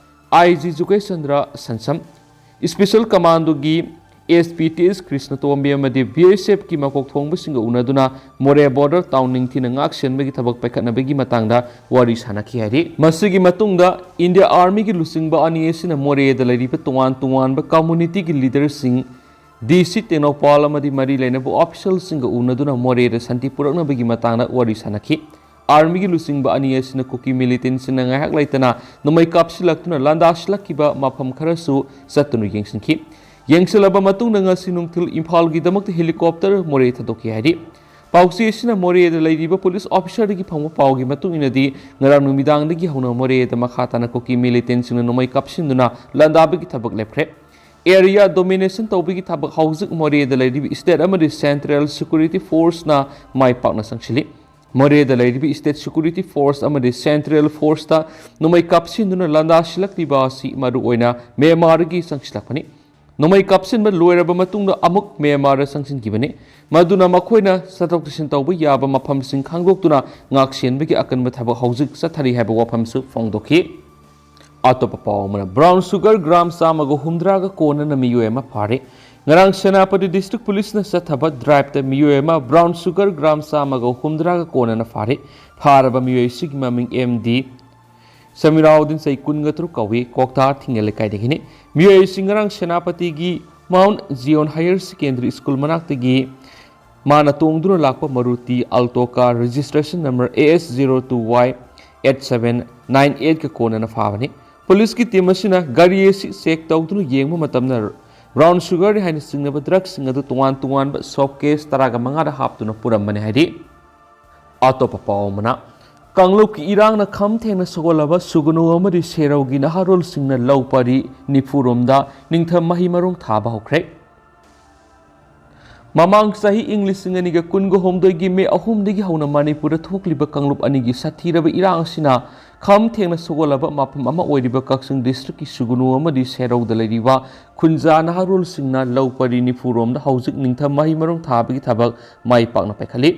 ꯑꯥꯏ ꯖꯤ ꯖꯨꯒꯦꯁ ꯆꯟꯗ꯭ꯔ ꯁꯟꯁꯝ, ꯏꯁꯄꯤꯁꯦꯜ ꯀꯃꯥꯟꯗꯣꯒꯤ S P T S Krishnatombi ꯑꯃꯗꯤ ꯕꯤ ꯑꯦꯁ ꯑꯦꯐꯀꯤ ꯃꯀꯣꯛ ꯊꯣꯡꯕꯁꯤꯡꯒ ꯎꯅꯗꯨꯅ ꯃꯣꯔꯦ ꯕꯣꯔꯗꯔ ꯇꯥꯎꯟ ꯅꯤꯡꯊꯤꯅ ꯉꯥꯛ ꯁꯦꯟꯕꯒꯤ ꯊꯕꯛ ꯄꯥꯏꯈꯠꯅꯕꯒꯤ ꯃꯇꯥꯡꯗ ꯋꯥꯔꯤ ꯁꯥꯟꯅꯈꯤ ꯍꯥꯏꯔꯤ꯫ ꯃꯁꯤꯒꯤ ꯃꯇꯨꯡꯗ ꯏꯟꯗꯤꯌꯥ ꯑꯥꯔꯃꯤꯒꯤ ꯂꯨꯆꯤꯡꯕ ꯑꯅꯤ ꯑꯁꯤꯅ ꯃꯣꯔꯦꯗ ꯂꯩꯔꯤꯕ ꯇꯣꯉꯥꯟ ꯇꯣꯉꯥꯟꯕ ꯀꯝꯃꯨꯅꯤꯇꯤꯒꯤ ꯂꯤꯗꯔꯁꯤꯡ, ꯗꯤ ꯁꯤ ꯇꯦꯡꯅꯧꯄꯥꯜ ꯑꯃꯗꯤ ꯃꯔꯤ ꯂꯩꯅꯕ ꯑꯣꯐꯤꯁꯤꯌꯦꯜꯁꯤꯡꯒ ꯎꯅꯗꯨꯅ ꯃꯣꯔꯦꯗ ꯁꯥꯟꯇꯤ ꯄꯨꯔꯛꯅꯕꯒꯤ ꯃꯇꯥꯡꯗ ꯋꯥꯔꯤ ꯁꯥꯟꯅꯈꯤ꯫ ꯑꯥꯔꯃꯤꯒꯤ ꯂꯨꯆꯤꯡꯕ ꯑꯅꯤ ꯑꯁꯤꯅ ꯀꯨꯀꯤ ꯃꯤꯂꯤꯇꯦꯟꯁꯤꯡꯅ ꯉꯥꯏꯍꯥꯛ ꯂꯩꯇꯅ ꯅꯣꯡꯃꯩ ꯀꯥꯞꯁꯤꯜꯂꯛꯇꯨꯅ ꯂꯥꯟꯗꯥꯁꯤꯜꯂꯛꯈꯤꯕ ꯃꯐꯝ ꯈꯔꯁꯨ ꯆꯠꯇꯨꯅ ꯌꯦꯡꯁꯤꯟꯈꯤ꯫ ꯌꯦꯡꯁꯤꯜꯂꯕ ꯃꯇꯨꯡꯗ ꯉꯁꯤ ꯅꯨꯡꯊꯤꯜ ꯏꯝꯐꯥꯜꯒꯤꯗꯃꯛꯇ ꯍꯦꯂꯤꯀꯣꯞꯇꯔ ꯃꯣꯔꯦ ꯊꯥꯗꯣꯛꯈꯤ ꯍꯥꯏꯔꯤ꯫ ꯄꯥꯎꯆꯦ ꯑꯁꯤꯅ ꯃꯣꯔꯦꯗ ꯂꯩꯔꯤꯕ ꯄꯨꯂꯤꯁ ꯑꯣꯐꯤꯁꯥꯔꯗꯒꯤ ꯐꯪꯕ ꯄꯥꯎꯒꯤ ꯃꯇꯨꯡ ꯏꯟꯅꯗꯤ, ꯉꯔꯥꯡ ꯅꯨꯃꯤꯗꯥꯡꯗꯒꯤ ꯍꯧꯅ ꯃꯣꯔꯦꯗ ꯃꯈꯥ ꯇꯥꯅ ꯀꯨꯀꯤ ꯃꯤꯂꯤꯇꯦꯟꯁꯤꯡꯅ ꯅꯣꯡꯃꯩ ꯀꯥꯞꯁꯤꯟꯗꯨꯅ ꯂꯥꯟꯗꯥꯕꯒꯤ ꯊꯕꯛ ꯂꯦꯞꯈ꯭ꯔꯦ꯫ ꯑꯦꯔꯤꯌꯥ ꯗꯣꯃꯤꯅꯦꯁꯟ ꯇꯧꯕꯒꯤ ꯊꯕꯛ ꯍꯧꯖꯤꯛ ꯃꯣꯔꯦꯗ ꯂꯩꯔꯤꯕ ꯁ꯭ꯇꯦꯠ ꯑꯃꯗꯤ ꯁꯦꯟꯇ꯭ꯔꯦꯜ ꯁꯦꯀ꯭ꯌꯨꯔꯤꯇꯤ ꯐꯣꯔꯁꯅ ꯃꯥꯏ ꯄꯥꯛꯅ ꯆꯪꯁꯤꯜꯂꯤ꯫ ꯃꯣꯔꯦꯗ ꯂꯩꯔꯤꯕ ꯁ꯭ꯇꯦꯠ ꯁꯦꯀ꯭ꯌꯨꯔꯤꯇꯤ ꯐꯣꯔꯁ ꯑꯃꯗꯤ ꯁꯦꯟꯇ꯭ꯔꯦꯜ ꯐꯣꯔꯁꯇ ꯅꯣꯡꯃꯩ ꯀꯥꯞꯁꯤꯟꯗꯨꯅ ꯂꯥꯟꯗꯥꯁꯤꯜꯂꯛꯂꯤꯕ ꯑꯁꯤ ꯃꯔꯨꯑꯣꯏꯅ ꯃ꯭ꯌꯥꯟꯃꯥꯔꯗꯒꯤ ꯆꯪꯁꯤꯜꯂꯛꯄꯅꯤ꯫ ꯅꯣꯡꯃꯩ ꯀꯥꯞꯁꯤꯟꯕ ꯂꯣꯏꯔꯕ ꯃꯇꯨꯡꯗ ꯑꯃꯨꯛ ꯃ꯭ꯌꯥꯟꯃꯥꯔꯗ ꯆꯪꯁꯤꯟꯈꯤꯕꯅꯤ꯫ ꯃꯗꯨꯅ ꯃꯈꯣꯏꯅ ꯆꯠꯊꯣꯛ ꯆꯠꯁꯤꯟ ꯇꯧꯕ ꯌꯥꯕ ꯃꯐꯝꯁꯤꯡ ꯈꯪꯗꯣꯛꯇꯨꯅ ꯉꯥꯛ ꯁꯦꯟꯕꯒꯤ ꯑꯀꯟꯕ ꯊꯕꯛ ꯍꯧꯖꯤꯛ ꯆꯠꯊꯔꯤ ꯍꯥꯏꯕ ꯋꯥꯐꯝꯁꯨ ꯐꯣꯡꯗꯣꯛꯈꯤ꯫ ꯑꯇꯣꯞꯄ ꯄꯥꯎ ꯑꯃꯅ, ꯕ꯭ꯔꯥꯎꯟ ꯁꯨꯒꯔ ꯒ꯭ꯔꯥꯝ ꯆꯥꯝꯃꯒ ꯍꯨꯝꯗ꯭ꯔꯥꯒ ꯀꯣꯟꯅꯅ ꯃꯤꯑꯣꯏ ꯑꯃ ꯐꯥꯔꯦ꯫ ꯉꯔꯥꯡ ꯁꯦꯅꯥꯄꯇꯤ ꯗꯤꯁꯇ꯭ꯔꯤꯛ ꯄꯨꯂꯤꯁꯅ ꯆꯠꯊꯕ ꯗ꯭ꯔꯥꯏꯚꯇ ꯃꯤꯑꯣꯏ ꯑꯃ ꯕ꯭ꯔꯥꯎꯟ ꯁꯨꯒꯔ ꯒ꯭ꯔꯥꯝ ꯆꯥꯝꯃꯒ ꯍꯨꯝꯗ꯭ꯔꯥꯒ ꯀꯣꯟꯅꯅ ꯐꯥꯔꯦ꯫ ꯐꯥꯔꯕ ꯃꯤꯑꯣꯏ ꯑꯁꯤꯒꯤ ꯃꯃꯤꯡ ꯑꯦꯝ ꯗꯤ ꯁꯃꯤꯔꯥꯎꯗꯤꯟ, ꯆꯍꯤ ꯀꯨꯟꯒ ꯇꯔꯨꯛ ꯀꯧꯏ, ꯀ꯭ꯋꯥꯛꯇꯥ ꯊꯤꯡꯉꯦꯜ ꯂꯩꯀꯥꯏꯗꯒꯤꯅꯤ꯫ ꯃꯤꯑꯣꯏ ꯑꯁꯤ ꯉꯔꯥꯡ ꯁꯦꯅꯥꯄꯇꯤꯒꯤ Mount Zion higher secondary school ꯃꯅꯥꯛꯇꯒꯤ ꯃꯥꯅ ꯇꯣꯡꯗꯨꯅ ꯂꯥꯛꯄ Maruti Alto car registration number A S zero two Y eight seven nine ꯑꯦꯠꯀ ꯀꯣꯟꯅꯅ ꯐꯥꯕꯅꯤ꯫ ꯄꯨꯂꯤꯁꯀꯤ ꯇꯤꯝ ꯑꯁꯤꯅ ꯒꯥꯔꯤ ꯑꯁꯤ ꯆꯦꯛ ꯇꯧꯗꯨꯅ ꯌꯦꯡꯕ ꯃꯇꯝꯗ, ꯕ꯭ꯔꯥꯎꯟ ꯁꯨꯒꯔꯅꯤ ꯍꯥꯏꯅ ꯆꯤꯡꯅꯕ ꯗ꯭ꯔꯒꯁꯤꯡ ꯑꯗꯨ ꯇꯣꯉꯥꯟ ꯇꯣꯉꯥꯟꯕ ꯁꯣꯞ ꯀꯦꯁ ꯇꯔꯥꯒ ꯃꯉꯥꯗ ꯍꯥꯞꯇꯨꯅ ꯄꯨꯔꯝꯕꯅꯤ ꯍꯥꯏꯔꯤ꯫ ꯑꯇꯣꯞꯄ ꯄꯥꯎ ꯑꯃꯅ, ꯀꯥꯡꯂꯨꯞꯀꯤ ꯏꯔꯥꯡꯅ ꯈꯝ ꯊꯦꯡꯅ ꯁꯧꯒꯠꯂꯕ ꯁꯨꯒꯅꯨ ꯑꯃꯗꯤ ꯁꯦꯔꯧꯒꯤ ꯅꯍꯥꯔꯣꯜꯁꯤꯡꯅ ꯂꯧ ꯄꯔꯤ ꯅꯤꯐꯨꯔꯣꯝꯗ ꯅꯤꯡꯊꯝ ꯃꯍꯩ ꯃꯔꯣꯡ ꯊꯥꯕ ꯍꯧꯈ꯭ꯔꯦ꯫ ꯃꯃꯥꯡ ꯆꯍꯤ ꯏꯪ ꯂꯤꯁꯤꯡ ꯑꯅꯤꯒ ꯀꯨꯟꯒ ꯍꯨꯝꯗꯣꯏꯒꯤ ꯃꯦ ꯑꯍꯨꯝꯗꯒꯤ ꯍꯧꯅ ꯃꯅꯤꯄꯨꯔꯗ ꯊꯣꯛꯂꯤꯕ ꯀꯥꯡꯂꯨꯞ ꯑꯅꯤꯒꯤ ꯁꯥꯊꯤꯔꯕ ꯏꯔꯥꯡ ꯑꯁꯤꯅ ꯈꯝ ꯊꯦꯡꯅ ꯁꯧꯒꯠꯂꯕ ꯃꯐꯝ ꯑꯃ ꯑꯣꯏꯔꯤꯕ ꯀꯛꯆꯤꯡ ꯗꯤꯁꯇ꯭ꯔꯤꯛꯀꯤ ꯁꯨꯒꯅꯨ ꯑꯃꯗꯤ ꯁꯦꯔꯧꯗ ꯂꯩꯔꯤꯕ ꯈꯨꯟꯖꯥ ꯅꯍꯥꯔꯣꯜꯁꯤꯡꯅ ꯂꯧ ꯄꯔꯤ ꯅꯤꯐꯨꯔꯣꯝꯗ ꯍꯧꯖꯤꯛ ꯅꯤꯡꯊꯝ ꯃꯍꯩ ꯃꯔꯣꯡ ꯊꯥꯕꯒꯤ ꯊꯕꯛ ꯃꯥꯏ ꯄꯥꯛꯅ ꯄꯥꯏꯈꯠꯂꯤ꯫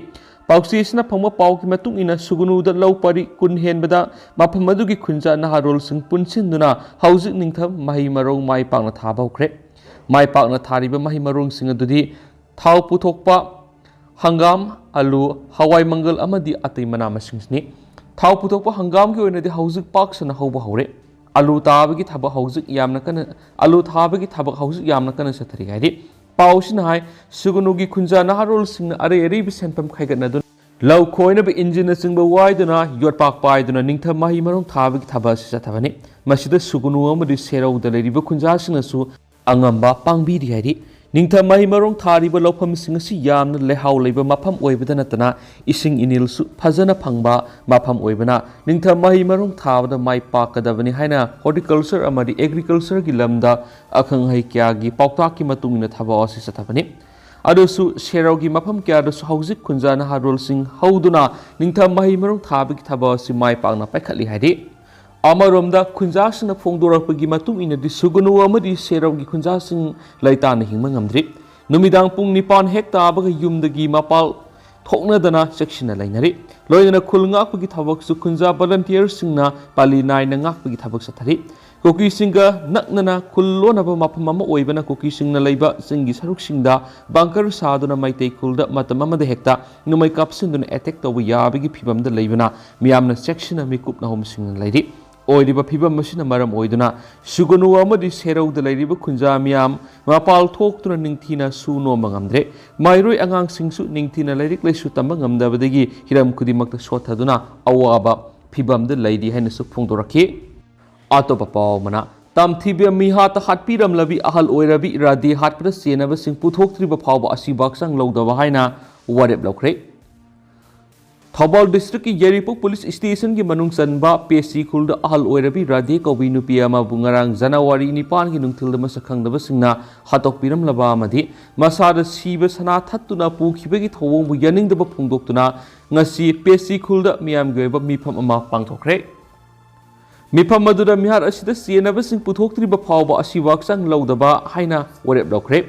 ꯄꯥꯎꯆꯦꯁꯤꯅ ꯐꯪꯕ ꯄꯥꯎꯒꯤ ꯃꯇꯨꯡ ꯏꯟꯅ, ꯁꯨꯒꯅꯨꯗ ꯂꯧ ꯄꯔꯤ ꯀꯨꯟ ꯍꯦꯟꯕꯗ ꯃꯐꯝ ꯑꯗꯨꯒꯤ ꯈꯨꯟꯖꯥ ꯅꯍꯥꯔꯣꯜꯁꯤꯡ ꯄꯨꯟꯁꯤꯟꯗꯨꯅ ꯍꯧꯖꯤꯛ ꯅꯤꯡꯊꯝ ꯃꯍꯩ ꯃꯔꯣꯡ ꯃꯥꯏ ꯄꯥꯛꯅ ꯊꯥꯕ ꯍꯧꯈ꯭ꯔꯦ꯫ ꯃꯥꯏ ꯄꯥꯛꯅ ꯊꯥꯔꯤꯕ ꯃꯍꯩ ꯃꯔꯣꯡꯁꯤꯡ ꯑꯗꯨꯗꯤ ꯊꯥꯎ ꯄꯨꯊꯣꯛꯄ ꯍꯪꯒꯥꯝ, ꯑꯂꯨ, ꯍꯋꯥꯏ ꯃꯪꯒꯜ ꯑꯃꯗꯤ ꯑꯇꯩ ꯃꯅꯥ ꯃꯁꯤꯡꯁꯤꯅꯤ꯫ ꯊꯥꯎ ꯄꯨꯊꯣꯛꯄ ꯍꯪꯒꯥꯝꯒꯤ ꯑꯣꯏꯅꯗꯤ ꯍꯧꯖꯤꯛ ꯄꯥꯛ ꯁꯟꯅ ꯍꯧꯕ ꯍꯧꯔꯦ꯫ ꯑꯂꯨ ꯇꯥꯕꯒꯤ ꯊꯕꯛ ꯍꯧꯖꯤꯛ ꯌꯥꯝꯅ ꯀꯟꯅ ꯑꯂꯨ ꯊꯥꯕꯒꯤ ꯊꯕꯛ ꯍꯧꯖꯤꯛ ꯌꯥꯝꯅ ꯀꯟꯅ ꯆꯠꯊꯔꯤ ꯍꯥꯏꯔꯤ꯫ ꯄꯥꯎꯁꯤꯅ ꯍꯥꯏ, ꯁꯨꯒꯅꯨꯒꯤ ꯈꯨꯟꯖꯥ ꯅꯍꯥꯔꯣꯜꯁꯤꯡꯅ ꯑꯔꯩ ꯑꯔꯩꯕ ꯁꯦꯟꯐꯝ ꯈꯥꯏꯒꯠꯅꯗꯨꯅ ꯂꯧ ꯈꯣꯏꯅꯕ ꯏꯟꯖꯤꯟꯅꯆꯤꯡꯕ ꯋꯥꯏꯗꯨꯅ ꯌꯣꯠꯄꯥꯛ ꯄꯥꯏꯗꯨꯅ ꯅꯤꯡꯊꯝ ꯃꯍꯩ ꯃꯔꯣꯡ ꯊꯥꯕꯒꯤ ꯊꯕꯛ ꯑꯁꯤ ꯆꯠꯊꯕꯅꯤ꯫ ꯃꯁꯤꯗ ꯁꯨꯒꯅꯨ ꯑꯃꯗꯤ ꯁꯦꯔꯧꯗ ꯂꯩꯔꯤꯕ ꯈꯨꯟꯖꯥꯁꯤꯡꯅꯁꯨ ꯑꯉꯝꯕ ꯄꯥꯡꯕꯤꯔꯤ ꯍꯥꯏꯔꯤ꯫ ꯅꯤꯡꯊꯝ ꯃꯍꯩ ꯃꯔꯣꯡ ꯊꯥꯔꯤꯕ ꯂꯧꯐꯝꯁꯤꯡ ꯑꯁꯤ ꯌꯥꯝꯅ ꯂꯩꯍꯥꯎ ꯂꯩꯕ ꯃꯐꯝ ꯑꯣꯏꯕꯗ ꯅꯠꯇꯅ ꯏꯁꯤꯡ ꯏꯅꯤꯜꯁꯨ ꯐꯖꯅ ꯐꯪꯕ ꯃꯐꯝ ꯑꯣꯏꯕꯅ ꯅꯤꯡꯊꯝ ꯃꯍꯩ ꯃꯔꯣꯡ ꯊꯥꯕꯗ ꯃꯥꯏ ꯄꯥꯛꯀꯗꯕꯅꯤ ꯍꯥꯏꯅ ꯍꯣꯔꯇꯤꯀꯜꯆꯔ ꯑꯃꯗꯤ ꯑꯦꯒ꯭ꯔꯤꯀꯜꯆꯔꯒꯤ ꯂꯝꯗ ꯑꯈꯪ ꯑꯍꯩ ꯀꯌꯥꯒꯤ ꯄꯥꯎꯇꯥꯛꯀꯤ ꯃꯇꯨꯡ ꯏꯟꯅ ꯊꯕꯛ ꯑꯁꯤ ꯆꯠꯊꯕꯅꯤ꯫ ꯑꯗꯨꯁꯨ ꯁꯦꯔꯧꯒꯤ ꯃꯐꯝ ꯀꯌꯥꯗꯁꯨ ꯍꯧꯖꯤꯛ ꯈꯨꯟꯖꯥ ꯅꯍꯥꯔꯣꯜꯁꯤꯡ ꯍꯧꯗꯨꯅ ꯅꯤꯡꯊꯝ ꯃꯍꯩ ꯃꯔꯣꯡ ꯊꯥꯕꯒꯤ ꯊꯕꯛ ꯑꯁꯤ ꯃꯥꯏ ꯄꯥꯛꯅ ꯄꯥꯏꯈꯠꯂꯤ ꯍꯥꯏꯔꯤ꯫ ꯑꯃꯔꯣꯝꯗ ꯈꯨꯟꯖꯥꯁꯤꯡꯅ ꯐꯣꯡꯗꯣꯔꯛꯄꯒꯤ ꯃꯇꯨꯡ ꯏꯟꯅꯗꯤ ꯁꯨꯒꯅꯨ ꯑꯃꯗꯤ ꯁꯦꯔꯧꯒꯤ ꯈꯨꯟꯖꯥꯁꯤꯡ ꯂꯩꯇꯥꯅ ꯍꯤꯡꯕ ꯉꯝꯗ꯭ꯔꯤ꯫ ꯅꯨꯃꯤꯗꯥꯡ ꯄꯨꯡ ꯅꯤꯄꯥꯟ ꯍꯦꯛ ꯇꯥꯕꯒ ꯌꯨꯝꯗꯒꯤ ꯃꯄꯥꯜ ꯊꯣꯛꯅꯗꯅ ꯆꯦꯛꯁꯤꯟꯅ ꯂꯩꯅꯔꯤ꯫ ꯂꯣꯏꯅꯅ ꯈꯨꯜ ꯉꯥꯛꯄꯒꯤ ꯊꯕꯛꯁꯨ ꯈꯨꯟꯖꯥ ꯚꯣꯂꯟꯇꯤꯌꯔꯁꯤꯡꯅ ꯄꯥꯂꯤ ꯅꯥꯏꯅ ꯉꯥꯛꯄꯒꯤ ꯊꯕꯛ ꯆꯠꯊꯔꯤ꯫ ꯀꯨꯀꯤꯁꯤꯡꯒ ꯅꯛꯅꯅ ꯈꯨꯜ ꯂꯣꯟꯅꯕ ꯃꯐꯝ ꯑꯃ ꯑꯣꯏꯕꯅ ꯀꯨꯀꯤꯁꯤꯡꯅ ꯂꯩꯕ ꯆꯤꯡꯒꯤ ꯁꯔꯨꯛꯁꯤꯡꯗ ꯕꯪꯀꯔ ꯁꯥꯗꯨꯅ ꯃꯩꯇꯩ ꯈꯨꯜꯗ ꯃꯇꯝ ꯑꯃꯗ ꯍꯦꯛꯇ ꯅꯣꯡꯃꯩ ꯀꯥꯞꯁꯤꯟꯗꯨꯅ ꯑꯦꯇꯦꯛ ꯇꯧꯕ ꯌꯥꯕꯒꯤ ꯐꯤꯕꯝꯗ ꯂꯩꯕꯅ ꯃꯤꯌꯥꯝꯅ ꯆꯦꯛꯁꯤꯟꯅ ꯃꯤꯀꯨꯞ ꯅꯥꯍꯨꯝꯁꯤꯡꯅ ꯂꯩꯔꯤ꯫ ꯑꯣꯏꯔꯤꯕ ꯐꯤꯕꯝ ꯑꯁꯤꯅ ꯃꯔꯝ ꯑꯣꯏꯗꯨꯅ ꯁꯨꯒꯅꯨ ꯑꯃꯗꯤ ꯁꯦꯔꯧꯗ ꯂꯩꯔꯤꯕ ꯈꯨꯟꯖꯥ ꯃꯤꯌꯥꯝ ꯃꯄꯥꯜ ꯊꯣꯛꯇꯨꯅ ꯅꯤꯡꯊꯤꯅ ꯁꯨ ꯅꯣꯝꯕ ꯉꯝꯗ꯭ꯔꯦ꯫ ꯃꯍꯩꯔꯣꯏ ꯑꯉꯥꯡꯁꯤꯡꯁꯨ ꯅꯤꯡꯊꯤꯅ ꯂꯥꯏꯔꯤꯛ ꯂꯥꯏꯁꯨ ꯇꯝꯕ ꯉꯝꯗꯕꯗꯒꯤ ꯍꯤꯔꯝ ꯈꯨꯗꯤꯡꯃꯛꯇ ꯁꯣꯠꯊꯗꯨꯅ ꯑꯋꯥꯕ ꯐꯤꯕꯝꯗ ꯂꯩꯔꯤ ꯍꯥꯏꯅꯁꯨ ꯐꯣꯡꯗꯣꯔꯛꯈꯤ꯫ ꯑꯇꯣꯞꯄ ꯄꯥꯎ ꯑꯃꯅ, ꯇꯝꯊꯤꯕ ꯃꯤꯍꯥꯠꯇ ꯍꯥꯠꯄꯤꯔꯝꯂꯕꯤ ꯑꯍꯜ ꯑꯣꯏꯔꯕꯤ ꯔꯥꯙꯦ ꯍꯥꯠꯄꯗ ꯆꯦꯟꯅꯕꯁꯤꯡ ꯄꯨꯊꯣꯛꯇ꯭ꯔꯤꯕ ꯐꯥꯎꯕ ꯑꯁꯤꯕ ꯍꯛꯆꯥꯡ ꯂꯧꯗꯕ ꯍꯥꯏꯅ ꯋꯥꯔꯦꯞ ꯂꯧꯈ꯭ꯔꯦ꯫ ꯊꯧꯕꯥꯜ ꯗꯤꯁꯇ꯭ꯔꯤꯛꯀꯤ ꯌꯥꯏꯔꯤꯄꯣꯛ ꯄꯨꯂꯤꯁ ꯁ꯭ꯇꯦꯁꯟꯒꯤ ꯃꯅꯨꯡ ꯆꯟꯕ ꯄꯦꯁꯤ ꯈꯨꯜꯗ ꯑꯍꯜ ꯑꯣꯏꯔꯕꯤ ꯔꯥꯙꯦ ꯀꯧꯕꯤ ꯅꯨꯄꯤ ꯑꯃꯕꯨ ꯉꯔꯥꯡ ꯖꯅꯋꯥꯔꯤ ꯅꯤꯄꯥꯟꯒꯤ ꯅꯨꯡꯊꯤꯜꯗ ꯃꯁꯛ ꯈꯪꯗꯕꯁꯤꯡꯅ ꯍꯥꯠꯇꯣꯛꯄꯤꯔꯝꯂꯕ ꯑꯃꯗꯤ ꯃꯁꯥꯗ ꯁꯤꯕ ꯁꯅꯥ ꯊꯠꯇꯨꯅ ꯄꯨꯈꯤꯕꯒꯤ ꯊꯧꯑꯣꯡꯕꯨ ꯌꯥꯅꯤꯡꯗꯕ ꯐꯣꯡꯗꯣꯛꯇꯨꯅ ꯉꯁꯤ ꯄꯦꯁꯤ ꯈꯨꯜꯗ ꯃꯤꯌꯥꯝꯒꯤ ꯑꯣꯏꯕ ꯃꯤꯐꯝ ꯑꯃ ꯄꯥꯡꯊꯣꯛꯈ꯭ꯔꯦ꯫ ꯃꯤꯐꯝ ꯑꯗꯨꯗ ꯃꯤꯍꯥꯠ ꯑꯁꯤꯗ ꯆꯦꯟꯅꯕꯁꯤꯡ ꯄꯨꯊꯣꯛꯇ꯭ꯔꯤꯕ ꯐꯥꯎꯕ ꯑꯁꯤꯕ ꯍꯛꯆꯥꯡ ꯂꯧꯗꯕ ꯍꯥꯏꯅ ꯋꯥꯔꯦꯞ ꯂꯧꯈ꯭ꯔꯦ꯫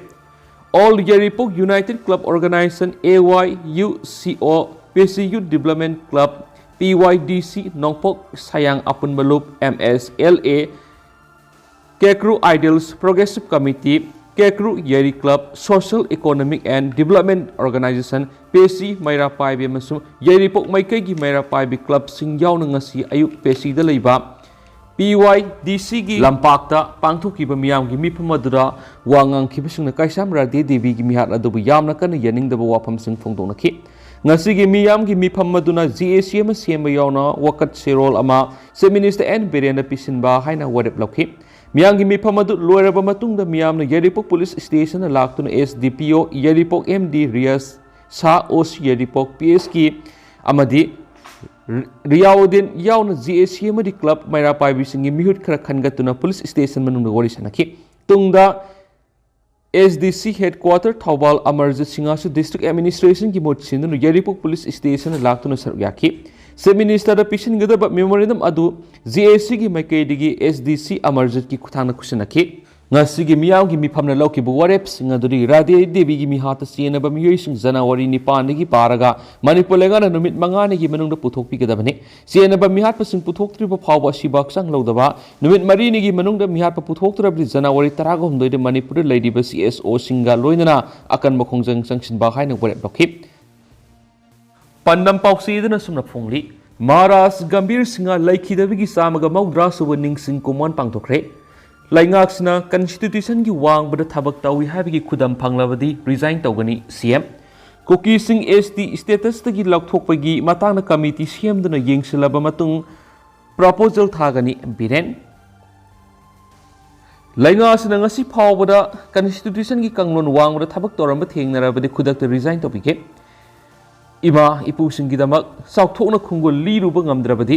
All Yairipok United Club Organization, A Y U C O, P C Youth Development Club, P Y D C, Nongpok Sayang Apunbalup, M S L A, Kekru Ideals Progressive Committee, Kekru Yairi club, Social Economic and Development Organization, ꯄꯦꯁꯤ ꯃꯩꯔꯥ ꯄꯥꯏꯕꯤ ꯑꯃꯁꯨꯡ ꯌꯥꯏꯔꯤꯄꯣꯛ ꯃꯥꯏꯀꯩꯒꯤ ꯃꯩꯔꯥ ꯄꯥꯏꯕꯤ ꯀ꯭ꯂꯕꯁꯤꯡ ꯌꯥꯎꯅ ꯉꯁꯤ ꯑꯌꯨꯛ ꯄꯦꯁꯤꯗ ꯂꯩꯕ ꯄꯤ ꯋꯥꯏ ꯗꯤ ꯁꯤꯒꯤ ꯂꯝꯄꯥꯛꯇ ꯄꯥꯡꯊꯣꯛꯈꯤꯕ ꯃꯤꯌꯥꯝꯒꯤ ꯃꯤꯐꯝ ꯑꯗꯨꯗ ꯋꯥ ꯉꯥꯡꯈꯤꯕꯁꯤꯡꯅ ꯀꯩꯁꯥꯝ ꯔꯥꯙꯦ ꯗꯦꯕꯤꯒꯤ ꯃꯤꯍꯥꯠ ꯑꯗꯨꯕꯨ ꯌꯥꯝꯅ ꯀꯟꯅ ꯌꯥꯅꯤꯡꯗꯕ ꯋꯥꯐꯝꯁꯤꯡ ꯐꯣꯡꯗꯣꯛꯅꯈꯤ꯫ ꯉꯁꯤꯒꯤ ꯃꯤꯌꯥꯝꯒꯤ ꯃꯤꯐꯝ ꯑꯗꯨꯅ ꯖꯤ ꯑꯦ ꯁꯤ ꯑꯃ ꯁꯦꯝꯕ ꯌꯥꯎꯅ ꯋꯥꯀꯠ ꯆꯦꯔꯣꯜ ꯑꯃ ꯆꯤꯐ ꯃꯤꯅꯤꯁꯇꯔ ꯑꯦꯟ ꯕꯤꯔꯦꯟꯗ ꯄꯤꯁꯤꯟꯕ ꯍꯥꯏꯅ ꯋꯥꯔꯦꯞ ꯂꯧꯈꯤ꯫ ꯃꯤꯌꯥꯝꯒꯤ ꯃꯤꯐꯝ ꯑꯗꯨ ꯂꯣꯏꯔꯕ ꯃꯇꯨꯡꯗ ꯃꯤꯌꯥꯝꯅ ꯌꯥꯏꯔꯤꯄꯣꯛ ꯄꯨꯂꯤꯁ ꯁ꯭ꯇꯦꯁꯟꯗ ꯂꯥꯛꯇꯨꯅ ꯑꯦꯁ ꯗꯤ ꯄꯤ ꯑꯣ ꯌꯥꯏꯔꯤꯄꯣꯛ, ꯑꯦꯝ ꯗꯤ ꯔꯤꯌꯥꯁ ꯁꯥ, ꯑꯣ ꯁꯤ ꯌꯥꯏꯔꯤꯄꯣꯛ ꯄꯤ ꯑꯦꯁꯀꯤ ꯑꯃꯗꯤ ꯔꯤ-, ꯔꯤꯌꯥꯎꯗꯤꯟ ꯌꯥꯎꯅ ꯖꯤ ꯑꯦ ꯁꯤ ꯑꯃꯗꯤ ꯀ꯭ꯂꯕ ꯃꯩꯔꯥ ꯄꯥꯏꯕꯤꯁꯤꯡꯒꯤ ꯃꯤꯍꯨꯠ ꯈꯔ ꯈꯟꯒꯠꯇꯨꯅ ꯄꯨꯂꯤꯁ ꯁ꯭ꯇꯦꯁꯟ ꯃꯅꯨꯡꯗ ꯋꯥꯔꯤ ꯁꯥꯟꯅꯈꯤ꯫ ꯇꯨꯡꯗ ꯑꯦꯁ ꯗꯤ ꯁꯤ ꯍꯦꯗꯀ꯭ꯋꯥꯇꯔ ꯊꯧꯕꯥꯜ ꯑꯃꯔꯖꯤꯠ ꯁꯤꯡꯍꯁꯨ ꯗꯤꯁꯇ꯭ꯔꯤꯛ ꯑꯦꯗꯃꯤꯅꯤꯁꯇ꯭ꯔꯦꯁꯟꯒꯤ ꯃꯍꯨꯠ ꯁꯤꯟꯗꯨꯅ ꯌꯥꯏꯔꯤꯄꯣꯛ ꯄꯨꯂꯤꯁ ꯁ꯭ꯇꯦꯁꯟꯗ ꯂꯥꯛꯇꯨꯅ ꯁꯔꯨꯛ ꯌꯥꯈꯤ꯫ ꯆꯤꯐ ꯃꯤꯅꯤꯁꯇꯔꯗ ꯄꯤꯁꯤꯟꯒꯗꯕ ꯃꯦꯃꯣꯔꯦꯟꯗꯝ ꯑꯗꯨ ꯖꯤ ꯑꯦ ꯁꯤꯒꯤ ꯃꯥꯏꯀꯩꯗꯒꯤ ꯑꯦꯁ ꯗꯤ ꯁꯤ ꯑꯃꯔꯖꯤꯠꯀꯤ ꯈꯨꯠꯊꯥꯡꯗ ꯈꯨꯠꯁꯤꯟꯅꯈꯤ꯫ ꯉꯁꯤꯒꯤ ꯃꯤꯌꯥꯝꯒꯤ ꯃꯤꯐꯝꯅ ꯂꯧꯈꯤꯕ ꯋꯥꯔꯦꯞꯁꯤꯡ ꯑꯗꯨꯗꯤ ꯔꯥꯙꯦ ꯗꯦꯕꯤꯒꯤ ꯃꯤꯍꯥꯠꯇ ꯆꯦꯟꯅꯕ ꯃꯤꯑꯣꯏꯁꯤꯡ ꯖꯅꯋꯥꯔꯤ ꯅꯤꯄꯥꯟꯗꯒꯤ ꯄꯥꯔꯒ ꯃꯅꯤꯄꯨꯔ ꯂꯩꯉꯥꯛꯅ ꯅꯨꯃꯤꯠ ꯃꯉꯥꯅꯤꯒꯤ ꯃꯅꯨꯡꯗ ꯄꯨꯊꯣꯛꯄꯤꯒꯗꯕꯅꯤ꯫ ꯆꯦꯟꯅꯕ ꯃꯤꯍꯥꯠꯄꯁꯤꯡ ꯄꯨꯊꯣꯛꯇ꯭ꯔꯤꯕ ꯐꯥꯎꯕ ꯑꯁꯤꯕ ꯍꯛꯆꯥꯡ ꯂꯧꯗꯕ, ꯅꯨꯃꯤꯠ ꯃꯔꯤꯅꯤꯒꯤ ꯃꯅꯨꯡꯗ ꯃꯤꯍꯥꯠꯄ ꯄꯨꯊꯣꯛꯇ꯭ꯔꯕꯗꯤ ꯖꯅꯋꯥꯔꯤ ꯇꯔꯥꯒ ꯍꯨꯝꯗꯣꯏꯗ ꯃꯅꯤꯄꯨꯔꯗ ꯂꯩꯔꯤꯕ ꯁꯤ ꯑꯦꯁ ꯑꯣꯁꯤꯡꯒ ꯂꯣꯏꯅꯅ ꯑꯀꯟꯕ ꯈꯣꯡꯖꯪ ꯆꯪꯁꯤꯟꯕ ꯍꯥꯏꯅ ꯋꯥꯔꯦꯞ ꯂꯧꯈꯤ꯫ ꯄꯥꯟꯗꯝ ꯄꯥꯎꯆꯦꯗꯅ ꯁꯨꯝꯅ ꯐꯣꯡꯂꯤ, ꯃꯍꯥꯔꯥꯖ ꯒꯝꯚꯤꯔ ꯁꯤꯡꯍ ꯂꯩꯈꯤꯗꯕꯒꯤ ꯆꯥꯝꯃꯒ ꯃꯧꯗ꯭ꯔꯥ ꯁꯨꯕ ꯅꯤꯡꯁꯤꯡ ꯀꯨꯝꯑꯣꯟ ꯄꯥꯡꯊꯣꯛꯈ꯭ꯔꯦ꯫ ꯂꯩꯉꯥꯛꯁꯤꯅ ꯀꯟꯁꯇꯤꯇ꯭ꯌꯨꯁꯟꯒꯤ ꯋꯥꯡꯃꯗ ꯊꯕꯛ ꯇꯧꯏ ꯍꯥꯏꯕꯒꯤ ꯈꯨꯗꯝ ꯐꯪꯂꯕꯗꯤ ꯔꯤꯖꯥꯏꯟ ꯇꯧꯒꯅꯤ, ꯁꯤ ꯑꯦꯝ꯫ ꯀꯨꯀꯤꯁꯤꯡ ꯑꯦꯁ ꯇꯤ ꯁ꯭ꯇꯦꯇꯁꯇꯒꯤ ꯂꯧꯊꯣꯛꯄꯒꯤ ꯃꯇꯥꯡꯗ ꯀꯃꯤꯇꯤ ꯁꯦꯝꯗꯨꯅ ꯌꯦꯡꯁꯤꯜꯂꯕ ꯃꯇꯨꯡ ꯄ꯭ꯔꯄꯣꯖꯦꯜ ꯊꯥꯒꯅꯤ, ꯕꯤꯔꯦꯟ꯫ ꯂꯩꯉꯥꯛ ꯑꯁꯤꯅ ꯉꯁꯤ ꯐꯥꯎꯕꯗ ꯀꯟꯁꯇꯤꯇ꯭ꯌꯨꯁꯟꯒꯤ ꯀꯥꯡꯂꯣꯟ ꯋꯥꯡꯃꯗ ꯊꯕꯛ ꯇꯧꯔꯝꯕ ꯊꯦꯡꯅꯔꯕꯗꯤ ꯈꯨꯗꯛꯇ ꯔꯤꯖꯥꯏꯟ ꯇꯧꯕꯤꯒꯦ꯫ ꯏꯃꯥ ꯏꯄꯨꯁꯤꯡꯒꯤꯗꯃꯛ ꯆꯥꯎꯊꯣꯛꯅ ꯈꯣꯡꯒꯨꯜ ꯂꯤꯔꯨꯕ ꯉꯝꯗ꯭ꯔꯕꯗꯤ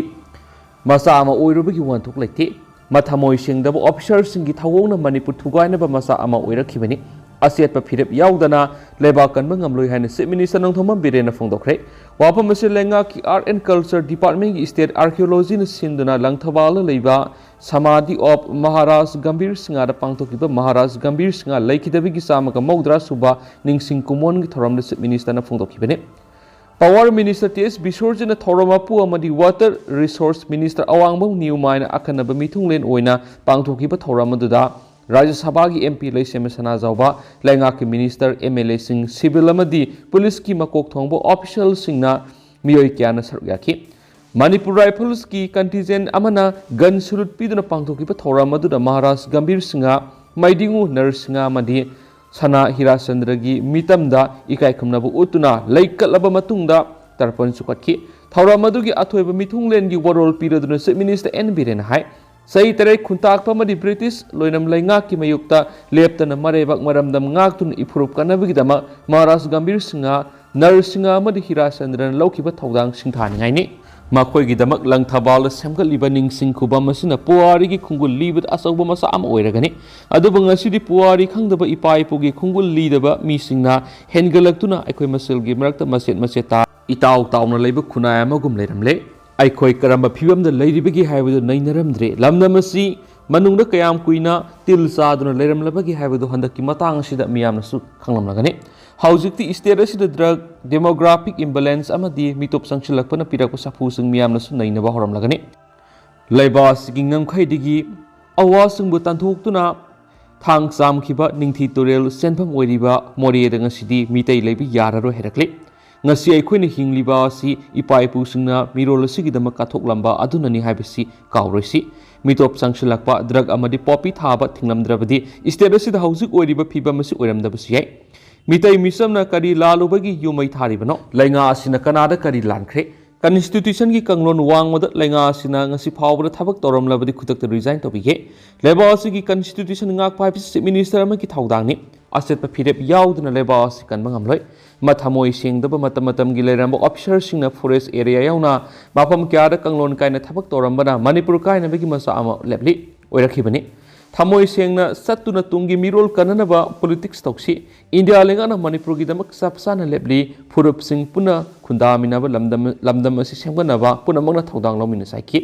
ꯃꯆꯥ ꯑꯃ ꯑꯣꯏꯔꯨꯕꯒꯤ ꯋꯥꯍꯟꯊꯣꯛ ꯂꯩꯇꯦ꯫ ꯃꯊꯃꯣꯏ ꯁꯦꯡꯗꯕ ꯑꯣꯐꯤꯁꯔꯁꯤꯡꯒꯤ ꯊꯧꯑꯣꯡꯅ ꯃꯅꯤꯄꯨꯔ ꯊꯨꯒꯥꯏꯅꯕ ꯃꯆꯥꯛ ꯑꯃ ꯑꯣꯏꯔꯛꯈꯤꯕꯅꯤ꯫ ꯑꯆꯦꯠꯄ ꯐꯤꯔꯦꯞ ꯌꯥꯎꯗꯅ ꯂꯩꯕꯥꯛ ꯀꯟꯕ ꯉꯝꯂꯣꯏ ꯍꯥꯏꯅ ꯆꯤꯐ ꯃꯤꯅꯤꯁꯇꯔ ꯅꯣꯡꯊꯣꯝꯕꯝ ꯕꯤꯔꯦꯟꯅ ꯐꯣꯡꯗꯣꯛꯈ꯭ꯔꯦ꯫ ꯋꯥꯐꯝ ꯑꯁꯤ ꯂꯩꯉꯥꯛꯀꯤ ꯑꯥꯔꯠ ꯑꯦꯟ ꯀꯜꯆꯔ ꯗꯤꯄꯥꯔꯠꯃꯦꯟꯒꯤ ꯁ꯭ꯇꯦꯠ ꯑꯥꯔꯀꯤꯑꯣꯂꯣꯖꯤꯅ ꯁꯤꯟꯗꯨꯅ ꯂꯪꯊꯕꯥꯜꯗ ꯂꯩꯕ ꯁꯃꯥꯙꯤ ꯑꯣꯐ ꯃꯍꯥꯔꯥꯖ ꯒꯝꯚꯤꯔ ꯁꯤꯡꯍꯗ ꯄꯥꯡꯊꯣꯛꯈꯤꯕ ꯃꯍꯥꯔꯥꯖ ꯒꯝꯚꯤꯔ ꯁꯤꯡꯍ ꯂꯩꯈꯤꯗꯕꯒꯤ ꯆꯥꯝꯃꯒ ꯃꯧꯗ꯭ꯔꯥ ꯁꯨꯕ ꯅꯤꯡꯁꯤꯡ ꯀꯨꯝꯑꯣꯟꯒꯤ ꯊꯧꯔꯝꯗ ꯆꯤꯐ ꯃꯤꯅꯤꯁꯇꯔꯅ ꯐꯣꯡꯗꯣꯛꯈꯤꯕꯅꯤ꯫ ꯄꯥꯋꯔ ꯃꯤꯅꯤꯁꯇꯔ ꯇꯤ ꯑꯦꯁ ꯕꯤꯁꯣꯔꯖꯤꯠꯅ ꯊꯧꯔꯝ ꯃꯄꯨ ꯑꯃꯗꯤ ꯋꯥꯇꯔ ꯔꯤꯁꯣꯔꯁ ꯃꯤꯅꯤꯁꯇꯔ ꯑꯋꯥꯡꯕꯝ ꯅꯤꯌꯨꯃꯥꯏꯅ ꯑꯈꯟꯅꯕ ꯃꯤꯊꯨꯡꯂꯦꯟ ꯑꯣꯏꯅ ꯄꯥꯡꯊꯣꯛꯈꯤꯕ ꯊꯧꯔꯝ ꯑꯗꯨꯗ ꯔꯥꯖ꯭ꯌ ꯁꯚꯥꯒꯤ M P ꯂꯩꯁꯦꯝꯕ ꯁꯅꯥꯖꯥꯎꯕ, ꯂꯩꯉꯥꯛꯀꯤ minister, M L A ꯁꯤꯡ, civil ꯑꯃꯗꯤ ꯄꯨꯂꯤꯁꯀꯤ ꯃꯀꯣꯛ ꯊꯣꯡꯕ official ꯁꯤꯡꯅ ꯃꯤꯑꯣꯏ ꯀꯌꯥꯅ ꯁꯔꯨꯛ ꯌꯥꯈꯤ꯫ ꯃꯅꯤꯄꯨꯔ Rifles ꯀꯤ contingent ꯑꯃꯅ gun salute ꯄꯤꯗꯨꯅ ꯄꯥꯡꯊꯣꯛꯈꯤꯕ ꯊꯧꯔꯝ ꯑꯗꯨꯗ ꯃꯍꯥꯔꯥꯖ ꯒꯝꯚꯤꯔ ꯁꯤꯡꯍ, ꯃꯩꯗꯤꯉꯨ ꯅꯔ ꯁꯤꯡꯍ ꯑꯃꯗꯤ ꯁꯅꯥ ꯍꯤꯔꯥꯆꯟꯗ꯭ꯔꯒꯤ ꯃꯤꯇꯝꯗ ꯏꯀꯥꯏ ꯈꯨꯝꯅꯕ ꯎꯠꯇꯨꯅ ꯂꯩꯀꯠꯂꯕ ꯃꯇꯨꯡꯗ ꯇꯔꯄꯟ ꯆꯨꯈꯠꯈꯤ꯫ ꯊꯧꯔꯝ ꯑꯗꯨꯒꯤ ꯑꯊꯣꯏꯕ ꯃꯤꯊꯨꯡꯂꯦꯟꯒꯤ ꯋꯥꯔꯣꯜ ꯄꯤꯔꯗꯨꯅ Chief Minister N Biren ꯅ ꯍꯥꯏ, ꯆꯍꯤ ꯇꯔꯦꯠ ꯈꯨꯟꯇꯥꯛꯄ ꯑꯃꯗꯤ British ꯂꯣꯏꯅꯝ ꯂꯩꯉꯥꯛꯀꯤ ꯃꯥꯌꯣꯛꯇ ꯂꯦꯞꯇꯅ ꯃꯔꯩꯕꯥꯛ ꯃꯔꯝꯗꯝ ꯉꯥꯛꯇꯨꯅ ꯏꯐꯨꯔꯨꯞ ꯀꯟꯅꯕꯒꯤꯗꯃꯛ ꯃꯍꯥꯔꯥꯖ ꯒꯝꯚꯤꯔ ꯁꯤꯡꯍ, ꯅꯔ ꯁꯤꯡꯍ ꯑꯃꯗꯤ ꯍꯤꯔꯥꯆꯟꯗ꯭ꯔꯅ ꯂꯧꯈꯤꯕ ꯊꯧꯗꯥꯡ ꯁꯤꯡꯊꯥꯅꯤꯡꯉꯥꯏꯅꯤ꯫ ꯃꯈꯣꯏꯒꯤꯗꯃꯛ ꯂꯪꯊꯕꯥꯜꯗ ꯁꯦꯝꯒꯠꯂꯤꯕ ꯅꯤꯡꯁꯤꯡ ꯈꯨꯕꯝ ꯑꯁꯤꯅ ꯄꯨꯋꯥꯔꯤꯒꯤ ꯈꯣꯡꯒꯨꯜ ꯂꯤꯕꯗ ꯑꯆꯧꯕ ꯃꯆꯥꯛ ꯑꯃ ꯑꯣꯏꯔꯒꯅꯤ꯫ ꯑꯗꯨꯕꯨ ꯉꯁꯤꯗꯤ ꯄꯨꯋꯥꯔꯤ ꯈꯪꯗꯕ ꯏꯄꯥ ꯏꯄꯨꯒꯤ ꯈꯣꯡꯒꯨꯜ ꯂꯤꯗꯕ ꯃꯤꯁꯤꯡꯅ ꯍꯦꯟꯒꯠꯂꯛꯇꯨꯅ ꯑꯩꯈꯣꯏ ꯃꯁꯦꯜꯒꯤ ꯃꯔꯛꯇ ꯃꯆꯦꯠ ꯃꯆꯦꯠ ꯇꯥ-, ꯏꯇꯥꯎ ꯇꯥꯎꯅ ꯂꯩꯕ ꯈꯨꯟꯅꯥꯏ ꯑꯃꯒꯨꯝ ꯂꯩꯔꯝꯂꯦ꯫ ꯑꯩꯈꯣꯏ ꯀꯔꯝꯕ ꯐꯤꯕꯝꯗ ꯂꯩꯔꯤꯕꯒꯦ ꯍꯥꯏꯕꯗꯨ ꯅꯩꯅꯔꯝꯗ꯭ꯔꯦ꯫ ꯂꯝꯗꯝ ꯑꯁꯤ ꯃꯅꯨꯡꯗ ꯀꯌꯥꯝ ꯀꯨꯏꯅ ꯇꯤꯜ ꯆꯥꯗꯨꯅ ꯂꯩꯔꯝꯂꯕꯒꯦ ꯍꯥꯏꯕꯗꯨ ꯍꯟꯗꯛꯀꯤ ꯃꯇꯥꯡ ꯑꯁꯤꯗ ꯃꯤꯌꯥꯝꯅꯁꯨ ꯈꯪꯂꯝꯂꯒꯅꯤ꯫ ꯍꯧꯖꯤꯛꯇꯤ state ꯑꯁꯤꯗ drug, demographic imbalance ꯑꯃꯗꯤ ꯃꯤꯇꯣꯞ ꯆꯪꯁꯤꯜꯂꯛꯄꯅ ꯄꯤꯔꯛꯄ ꯁꯥꯐꯨꯁꯤꯡ ꯃꯤꯌꯥꯝꯅꯁꯨ ꯅꯩꯅꯕ ꯍꯧꯔꯝꯂꯒꯅꯤ꯫ ꯂꯩꯕꯥꯛ ꯑꯁꯤꯒꯤ ꯉꯝꯈꯩꯗꯒꯤ ꯑꯋꯥꯁꯤꯡꯕꯨ ꯇꯥꯟꯊꯣꯛꯇꯨꯅ ꯊꯥꯡ ꯆꯥꯝꯈꯤꯕ ꯅꯤꯡꯊꯤ ꯇꯨꯔꯦꯜ ꯆꯦꯟꯐꯝ ꯑꯣꯏꯔꯤꯕ ꯃꯣꯔꯦꯗ ꯉꯁꯤꯗꯤ ꯃꯤꯇꯩ ꯂꯩꯕ ꯌꯥꯔꯔꯣꯏ ꯍꯥꯏꯔꯛꯂꯤ꯫ ꯉꯁꯤ ꯑꯩꯈꯣꯏꯅ ꯍꯤꯡꯂꯤꯕ ꯑꯁꯤ ꯏꯄꯥ ꯏꯄꯨꯁꯤꯡꯅ ꯃꯤꯔꯣꯜ ꯑꯁꯤꯒꯤꯗꯃꯛ ꯀꯠꯊꯣꯛꯂꯝꯕ ꯑꯗꯨꯅꯅꯤ ꯍꯥꯏꯕꯁꯤ ꯀꯥꯎꯔꯣꯏꯁꯤ꯫ ꯃꯤꯇꯣꯞ ꯆꯪꯁꯤꯜꯂꯛꯄ, drug ꯑꯃꯗꯤ poppy ꯊꯥꯕ ꯊꯤꯡꯂꯝꯗ꯭ꯔꯕꯗꯤ state ꯑꯁꯤꯗ ꯍꯧꯖꯤꯛ ꯑꯣꯏꯔꯤꯕ ꯐꯤꯕꯝ ꯑꯁꯤ ꯑꯣꯏꯔꯝꯗꯕꯁꯨ ꯌꯥꯏ꯫ ꯃꯤꯇꯩ ꯃꯤꯆꯝꯅ ꯀꯔꯤ ꯂꯥꯜꯂꯨꯕꯒꯤ ꯌꯨꯝ ꯃꯩ ꯊꯥꯔꯤꯕꯅꯣ? ꯂꯩꯉꯥꯛ ꯑꯁꯤꯅ ꯀꯅꯥꯗ ꯀꯔꯤ ꯂꯥꯟꯈ꯭ꯔꯦ? Constitution ꯒꯤ ꯀꯥꯡꯂꯣꯟ ꯋꯥꯡꯃꯗ ꯂꯩꯉꯥꯛ ꯑꯁꯤꯅ ꯉꯁꯤ ꯐꯥꯎꯕꯗ ꯊꯕꯛ ꯇꯧꯔꯝꯂꯕꯗꯤ ꯈꯨꯗꯛꯇ resign ꯇꯧꯕꯤꯒꯦ꯫ ꯂꯩꯕꯥꯛ ꯑꯁꯤꯒꯤ constitution ꯉꯥꯛꯄ ꯍꯥꯏꯕꯁꯤ Chief Minister ꯑꯃꯒꯤ ꯊꯧꯗꯥꯡꯅꯤ꯫ ꯑꯆꯦꯠꯄ ꯐꯤꯔꯦꯞ ꯌꯥꯎꯗꯅ ꯂꯩꯕꯥꯛ ꯑꯁꯤ ꯀꯟꯕ ꯉꯝꯂꯣꯏ꯫ ꯃꯊꯃꯣꯏ ꯁꯦꯡꯗꯕ ꯃꯇꯝ ꯃꯇꯝꯒꯤ ꯂꯩꯔꯝꯕ officer ꯁꯤꯡꯅ forest area ꯌꯥꯎꯅ ꯃꯐꯝ ꯀꯌꯥꯗ ꯀꯥꯡꯂꯣꯟ ꯀꯥꯏꯅ ꯊꯕꯛ ꯇꯧꯔꯝꯕꯅ ꯃꯅꯤꯄꯨꯔ ꯀꯥꯏꯅꯕꯒꯤ ꯃꯆꯥꯛ ꯑꯃ ꯂꯦꯞꯂꯤ꯫ ꯑꯣꯏꯔꯛꯈꯤꯕꯅꯤ꯫ ꯊꯃꯣꯏ ꯁꯦꯡꯅ ꯆꯠꯇꯨꯅ ꯇꯨꯡꯒꯤ ꯃꯤꯔꯣꯜ ꯀꯟꯅꯅꯕ politics ꯇꯧꯁꯤ꯫ ꯏꯟꯗꯤꯌꯥ ꯂꯩꯉꯥꯛꯅ ꯃꯅꯤꯄꯨꯔꯒꯤꯗꯃꯛ ꯆꯞ ꯆꯥꯅ ꯂꯦꯞꯂꯤ꯫ ꯐꯨꯔꯨꯞꯁꯤꯡ ꯄꯨꯟꯅ ꯈꯨꯟꯗꯥꯃꯤꯟꯅꯕ ꯂꯝꯗꯝ, ꯂꯝꯗꯝ ꯑꯁꯤ ꯁꯦꯝꯒꯠꯅꯕ ꯄꯨꯝꯅꯃꯛꯅ ꯊꯧꯗꯥꯡ ꯂꯧꯃꯤꯟꯅꯁꯤ ꯍꯥꯏꯈꯤ꯫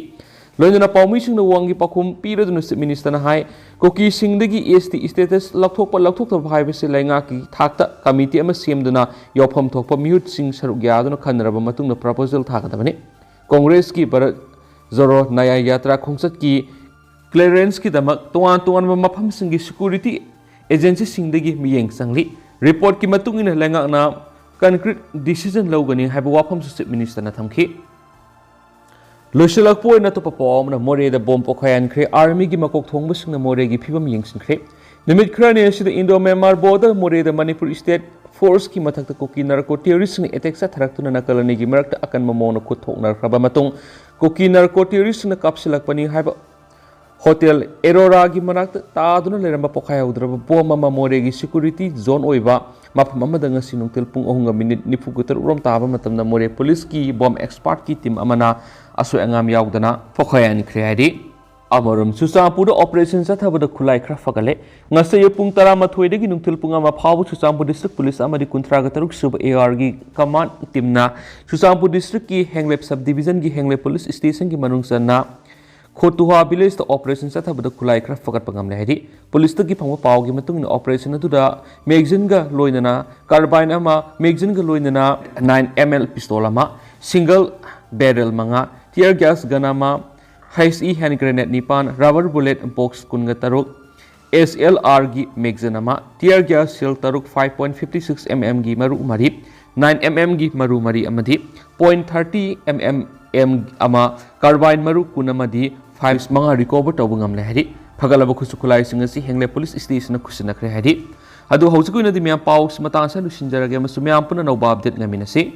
ꯂꯣꯏꯅꯅ ꯄꯥꯎꯃꯤꯁꯤꯡꯅ ꯋꯥꯡꯒꯤ ꯄꯥꯎꯈꯨꯝ ꯄꯤꯔꯗꯨꯅ Chief Minister ꯅ ꯍꯥꯏ, ꯀꯨꯀꯤꯁꯤꯡꯗꯒꯤ S T status ꯂꯧꯊꯣꯛꯄ ꯂꯧꯊꯣꯛꯇꯕ ꯍꯥꯏꯕꯁꯤ ꯂꯩꯉꯥꯛꯀꯤ ꯊꯥꯛꯇ committee ꯑꯃ ꯁꯦꯝꯗꯨꯅ ꯌꯥꯎꯐꯝ ꯊꯣꯛꯄ ꯃꯤꯍꯨꯠꯁꯤꯡ ꯁꯔꯨꯛ ꯌꯥꯗꯨꯅ ꯈꯟꯅꯔꯕ ꯃꯇꯨꯡꯗ proposal ꯊꯥꯒꯗꯕꯅꯤ꯫ ꯀꯣꯡꯒ꯭ꯔꯦꯁꯀꯤ ꯚꯥꯔꯠ ꯖꯣꯔꯣ ꯅꯌꯥ ꯌꯥꯇ꯭ꯔꯥ ꯈꯣꯡꯆꯠꯀꯤ ꯀ꯭ꯂꯤꯌꯔꯦꯟꯁꯀꯤꯗꯃꯛ ꯇꯣꯉꯥꯟ ꯇꯣꯉꯥꯟꯕ ꯃꯐꯝꯁꯤꯡꯒꯤ ꯁꯦꯀ꯭ꯌꯨꯔꯤꯇꯤ ꯑꯦꯖꯦꯟꯁꯤꯁꯤꯡꯗꯒꯤ ꯃꯤꯠꯌꯦꯡ ꯆꯪꯂꯤ꯫ ꯔꯤꯄꯣꯔꯠꯀꯤ ꯃꯇꯨꯡ ꯏꯟꯅ ꯂꯩꯉꯥꯛꯅ ꯀꯟꯀ꯭ꯔꯤꯠ ꯗꯤꯁꯤꯖꯟ ꯂꯧꯒꯅꯤ ꯍꯥꯏꯕ ꯋꯥꯐꯝꯁꯨ ꯆꯤꯐ ꯃꯤꯅꯤꯁꯇꯔꯅ ꯊꯝꯈꯤ꯫ ꯂꯣꯏꯁꯤꯜꯂꯛꯄ ꯑꯣꯏꯅ ꯑꯇꯣꯞꯄ ꯄꯥꯎ ꯑꯃꯅ, ꯃꯣꯔꯦꯗ ꯕꯣꯝ ꯄꯣꯈꯥꯏꯍꯟꯈ꯭ꯔꯦ꯫ ꯑꯥꯔꯃꯤꯒꯤ ꯃꯀꯣꯛ ꯊꯣꯡꯕꯁꯤꯡꯅ ꯃꯣꯔꯦꯒꯤ ꯐꯤꯕꯝ ꯌꯦꯡꯁꯤꯟꯈ꯭ꯔꯦ꯫ ꯅꯨꯃꯤꯠ ꯈꯔꯅꯤ ꯑꯁꯤꯗ ꯏꯟꯗꯣ ꯃ꯭ꯌꯥꯟꯃꯥꯔ ꯕꯣꯔꯗꯔ ꯃꯣꯔꯦꯗ ꯃꯅꯤꯄꯨꯔ ꯁ꯭ꯇꯦꯠ ꯐꯣꯔꯁꯀꯤ ꯃꯊꯛꯇ ꯀꯨꯀꯤ ꯅꯥꯔꯀꯣ ꯇꯦꯔꯣꯔꯤꯁ꯭ꯠꯁꯤꯡꯅ ꯑꯦꯇꯦꯛ ꯆꯠꯊꯔꯛꯇꯨꯅ ꯅꯥꯀꯜ ꯑꯅꯤꯒꯤ ꯃꯔꯛꯇ ꯑꯀꯟꯕ ꯃꯑꯣꯡꯗ ꯈꯨꯠ ꯊꯣꯛꯅꯔꯛꯈ꯭ꯔꯕ ꯃꯇꯨꯡ ꯀꯨꯀꯤ ꯅꯥꯔꯀꯣ ꯇꯦꯔꯣꯔꯤꯁ꯭ꯠꯁꯤꯡꯅ ꯀꯥꯞꯁꯤꯜꯂꯛꯄꯅꯤ ꯍꯥꯏꯕ ꯍꯣꯇꯦꯜ ꯑꯦꯔꯣꯔꯥꯒꯤ ꯃꯅꯥꯛꯇ ꯇꯥꯗꯨꯅ ꯂꯩꯔꯝꯕ ꯄꯣꯈꯥꯏꯍꯧꯗ꯭ꯔꯕ ꯕꯣꯝ ꯑꯃ ꯃꯣꯔꯦꯒꯤ ꯁꯦꯀ꯭ꯌꯨꯔꯤꯇꯤ ꯖꯣꯟ ꯑꯣꯏꯕ ꯃꯐꯝ ꯑꯃꯗ ꯉꯁꯤ ꯅꯨꯡꯊꯤꯜ ꯄꯨꯡ ꯑꯍꯨꯝꯒ ꯃꯤꯅꯤꯠ ꯅꯤꯐꯨꯒ ꯇꯔꯨꯛ ꯔꯣꯝ ꯇꯥꯕ ꯃꯇꯝꯗ ꯃꯣꯔꯦ ꯄꯨꯂꯤꯁꯀꯤ ꯕꯣꯝ ꯑꯦꯛꯁꯄꯥꯔꯠꯀꯤ ꯇꯤꯝ ꯑꯃꯅ ꯑꯁꯣꯏ ꯑꯉꯥꯝ ꯌꯥꯎꯗꯅ ꯄꯣꯈꯥꯏꯍꯟꯈ꯭ꯔꯦ ꯍꯥꯏꯔꯤ꯫ ꯑꯃꯔꯣꯝ, ꯆꯨꯔꯆꯥꯟꯄꯨꯔꯗ ꯑꯣꯄꯔꯦꯁꯟ ꯆꯠꯊꯕꯗ ꯈꯨꯠꯂꯥꯏ ꯈꯔ ꯐꯒꯠꯂꯦ꯫ ꯉꯁꯤ ꯑꯌꯨꯛ ꯄꯨꯡ ꯇꯔꯥꯃꯥꯊꯣꯏꯗꯒꯤ ꯅꯨꯡꯊꯤꯜ ꯄꯨꯡ ꯑꯃ ꯐꯥꯎꯕ ꯆꯨꯔꯆꯥꯟꯄꯨꯔ ꯗꯤꯁꯇ꯭ꯔꯤꯛ ꯄꯨꯂꯤꯁ ꯑꯃꯗꯤ ꯀꯨꯟꯊ꯭ꯔꯥꯒ ꯇꯔꯨꯛ ꯁꯨꯕ ꯑꯦ ꯑꯥꯔꯒꯤ ꯀꯃꯥꯟ ꯇꯤꯝꯅ ꯆꯨꯔꯆꯥꯟꯄꯨꯔ ꯗꯤꯁꯇ꯭ꯔꯤꯛꯀꯤ ꯍꯦꯡꯂꯦꯞ ꯁꯕ ꯗꯤꯕꯤꯖꯟꯒꯤ ꯍꯦꯡꯂꯦꯞ ꯄꯨꯂꯤꯁ ꯁ꯭ꯇꯦꯁꯟꯒꯤ ꯃꯅꯨꯡ ꯆꯟꯅ ꯈꯣꯇꯨꯍꯥ ꯚꯤꯂꯦꯖꯇ ꯑꯣꯄꯔꯦꯁꯟ ꯆꯠꯊꯕꯗ ꯈꯨꯠꯂꯥꯏ ꯈꯔ ꯐꯒꯠꯄ ꯉꯝꯂꯦ ꯍꯥꯏꯔꯤ꯫ ꯄꯨꯂꯤꯁꯇꯒꯤ ꯐꯪꯕ ꯄꯥꯎꯒꯤ ꯃꯇꯨꯡ ꯏꯟꯅ ꯑꯣꯄꯔꯦꯁꯟ ꯑꯗꯨꯗ ꯃꯦꯒꯖꯤꯟꯒ ꯂꯣꯏꯅꯅ ꯀꯥꯔꯕꯥꯏꯟ ꯑꯃ, ꯃꯦꯒꯖꯤꯟꯒ ꯂꯣꯏꯅꯅ ꯅꯥꯏꯟ ꯑꯦꯝ ꯑꯦꯜ ꯄꯤꯁꯇꯣꯜ ꯑꯃ, ꯁꯤꯡꯒꯜ ꯕꯦꯔꯦꯜ ꯃꯉꯥ, ꯇꯤꯌꯔ ꯒ꯭ꯌꯥꯁ ꯒꯟ ꯑꯃ, ꯍꯩꯆ ꯏ ꯍꯦꯟ ꯒ꯭ꯔꯦꯅꯦꯗ ꯅꯤꯄꯥꯟ, ꯔꯕꯔ ꯕꯨꯂꯦꯠ ꯕꯣꯛꯁ ꯀꯨꯟꯒ ꯇꯔꯨꯛ, ꯑꯦꯁ ꯑꯦꯜ ꯑꯥꯔꯒꯤ ꯃꯦꯒꯖꯤꯟ ꯑꯃ, ꯇꯤꯌꯔ ꯒ꯭ꯌꯥꯁ ꯁꯦꯜ ꯇꯔꯨꯛ, five point fifty six M M ꯒꯤ ꯃꯔꯨ ꯃꯔꯤ, nine M M ꯒꯤ ꯃꯔꯨ ꯃꯔꯤ ꯑꯃꯗꯤ point thirty M M ꯑꯃ, ꯀꯥꯔꯕꯥꯏꯟ ꯃꯔꯨ ꯀꯨꯟ ꯑꯃꯗꯤ ꯐꯥꯏꯜꯁ ꯃꯉꯥ ꯔꯤꯀꯣꯚꯔ ꯇꯧꯕ ꯉꯝꯂꯦ ꯍꯥꯏꯔꯤ꯫ ꯐꯒꯠꯂꯕ ꯈꯨꯠꯁꯨ ꯈꯨꯠꯂꯥꯏꯁꯤꯡ ꯑꯁꯤ ꯍꯦꯡꯂꯦ ꯄꯨꯂꯤꯁ ꯁ꯭ꯇꯦꯁꯟꯗ ꯈꯨꯠꯁꯤꯟꯅꯈ꯭ꯔꯦ ꯍꯥꯏꯔꯤ꯫ ꯑꯗꯨ ꯍꯧꯖꯤꯛꯀꯤ ꯑꯣꯏꯅꯗꯤ ꯃꯌꯥꯝ ꯄꯥꯎꯁꯤ ꯃꯇꯥꯡ ꯑꯁꯤꯗ ꯂꯣꯏꯁꯤꯟꯖꯔꯒꯦ ꯑꯃꯁꯨꯡ ꯃꯌꯥꯝ ꯄꯨꯟꯅ ꯑꯅꯧꯕ ꯑꯞꯗꯦꯠ ꯉꯥꯏꯃꯤꯟꯅꯁꯤ꯫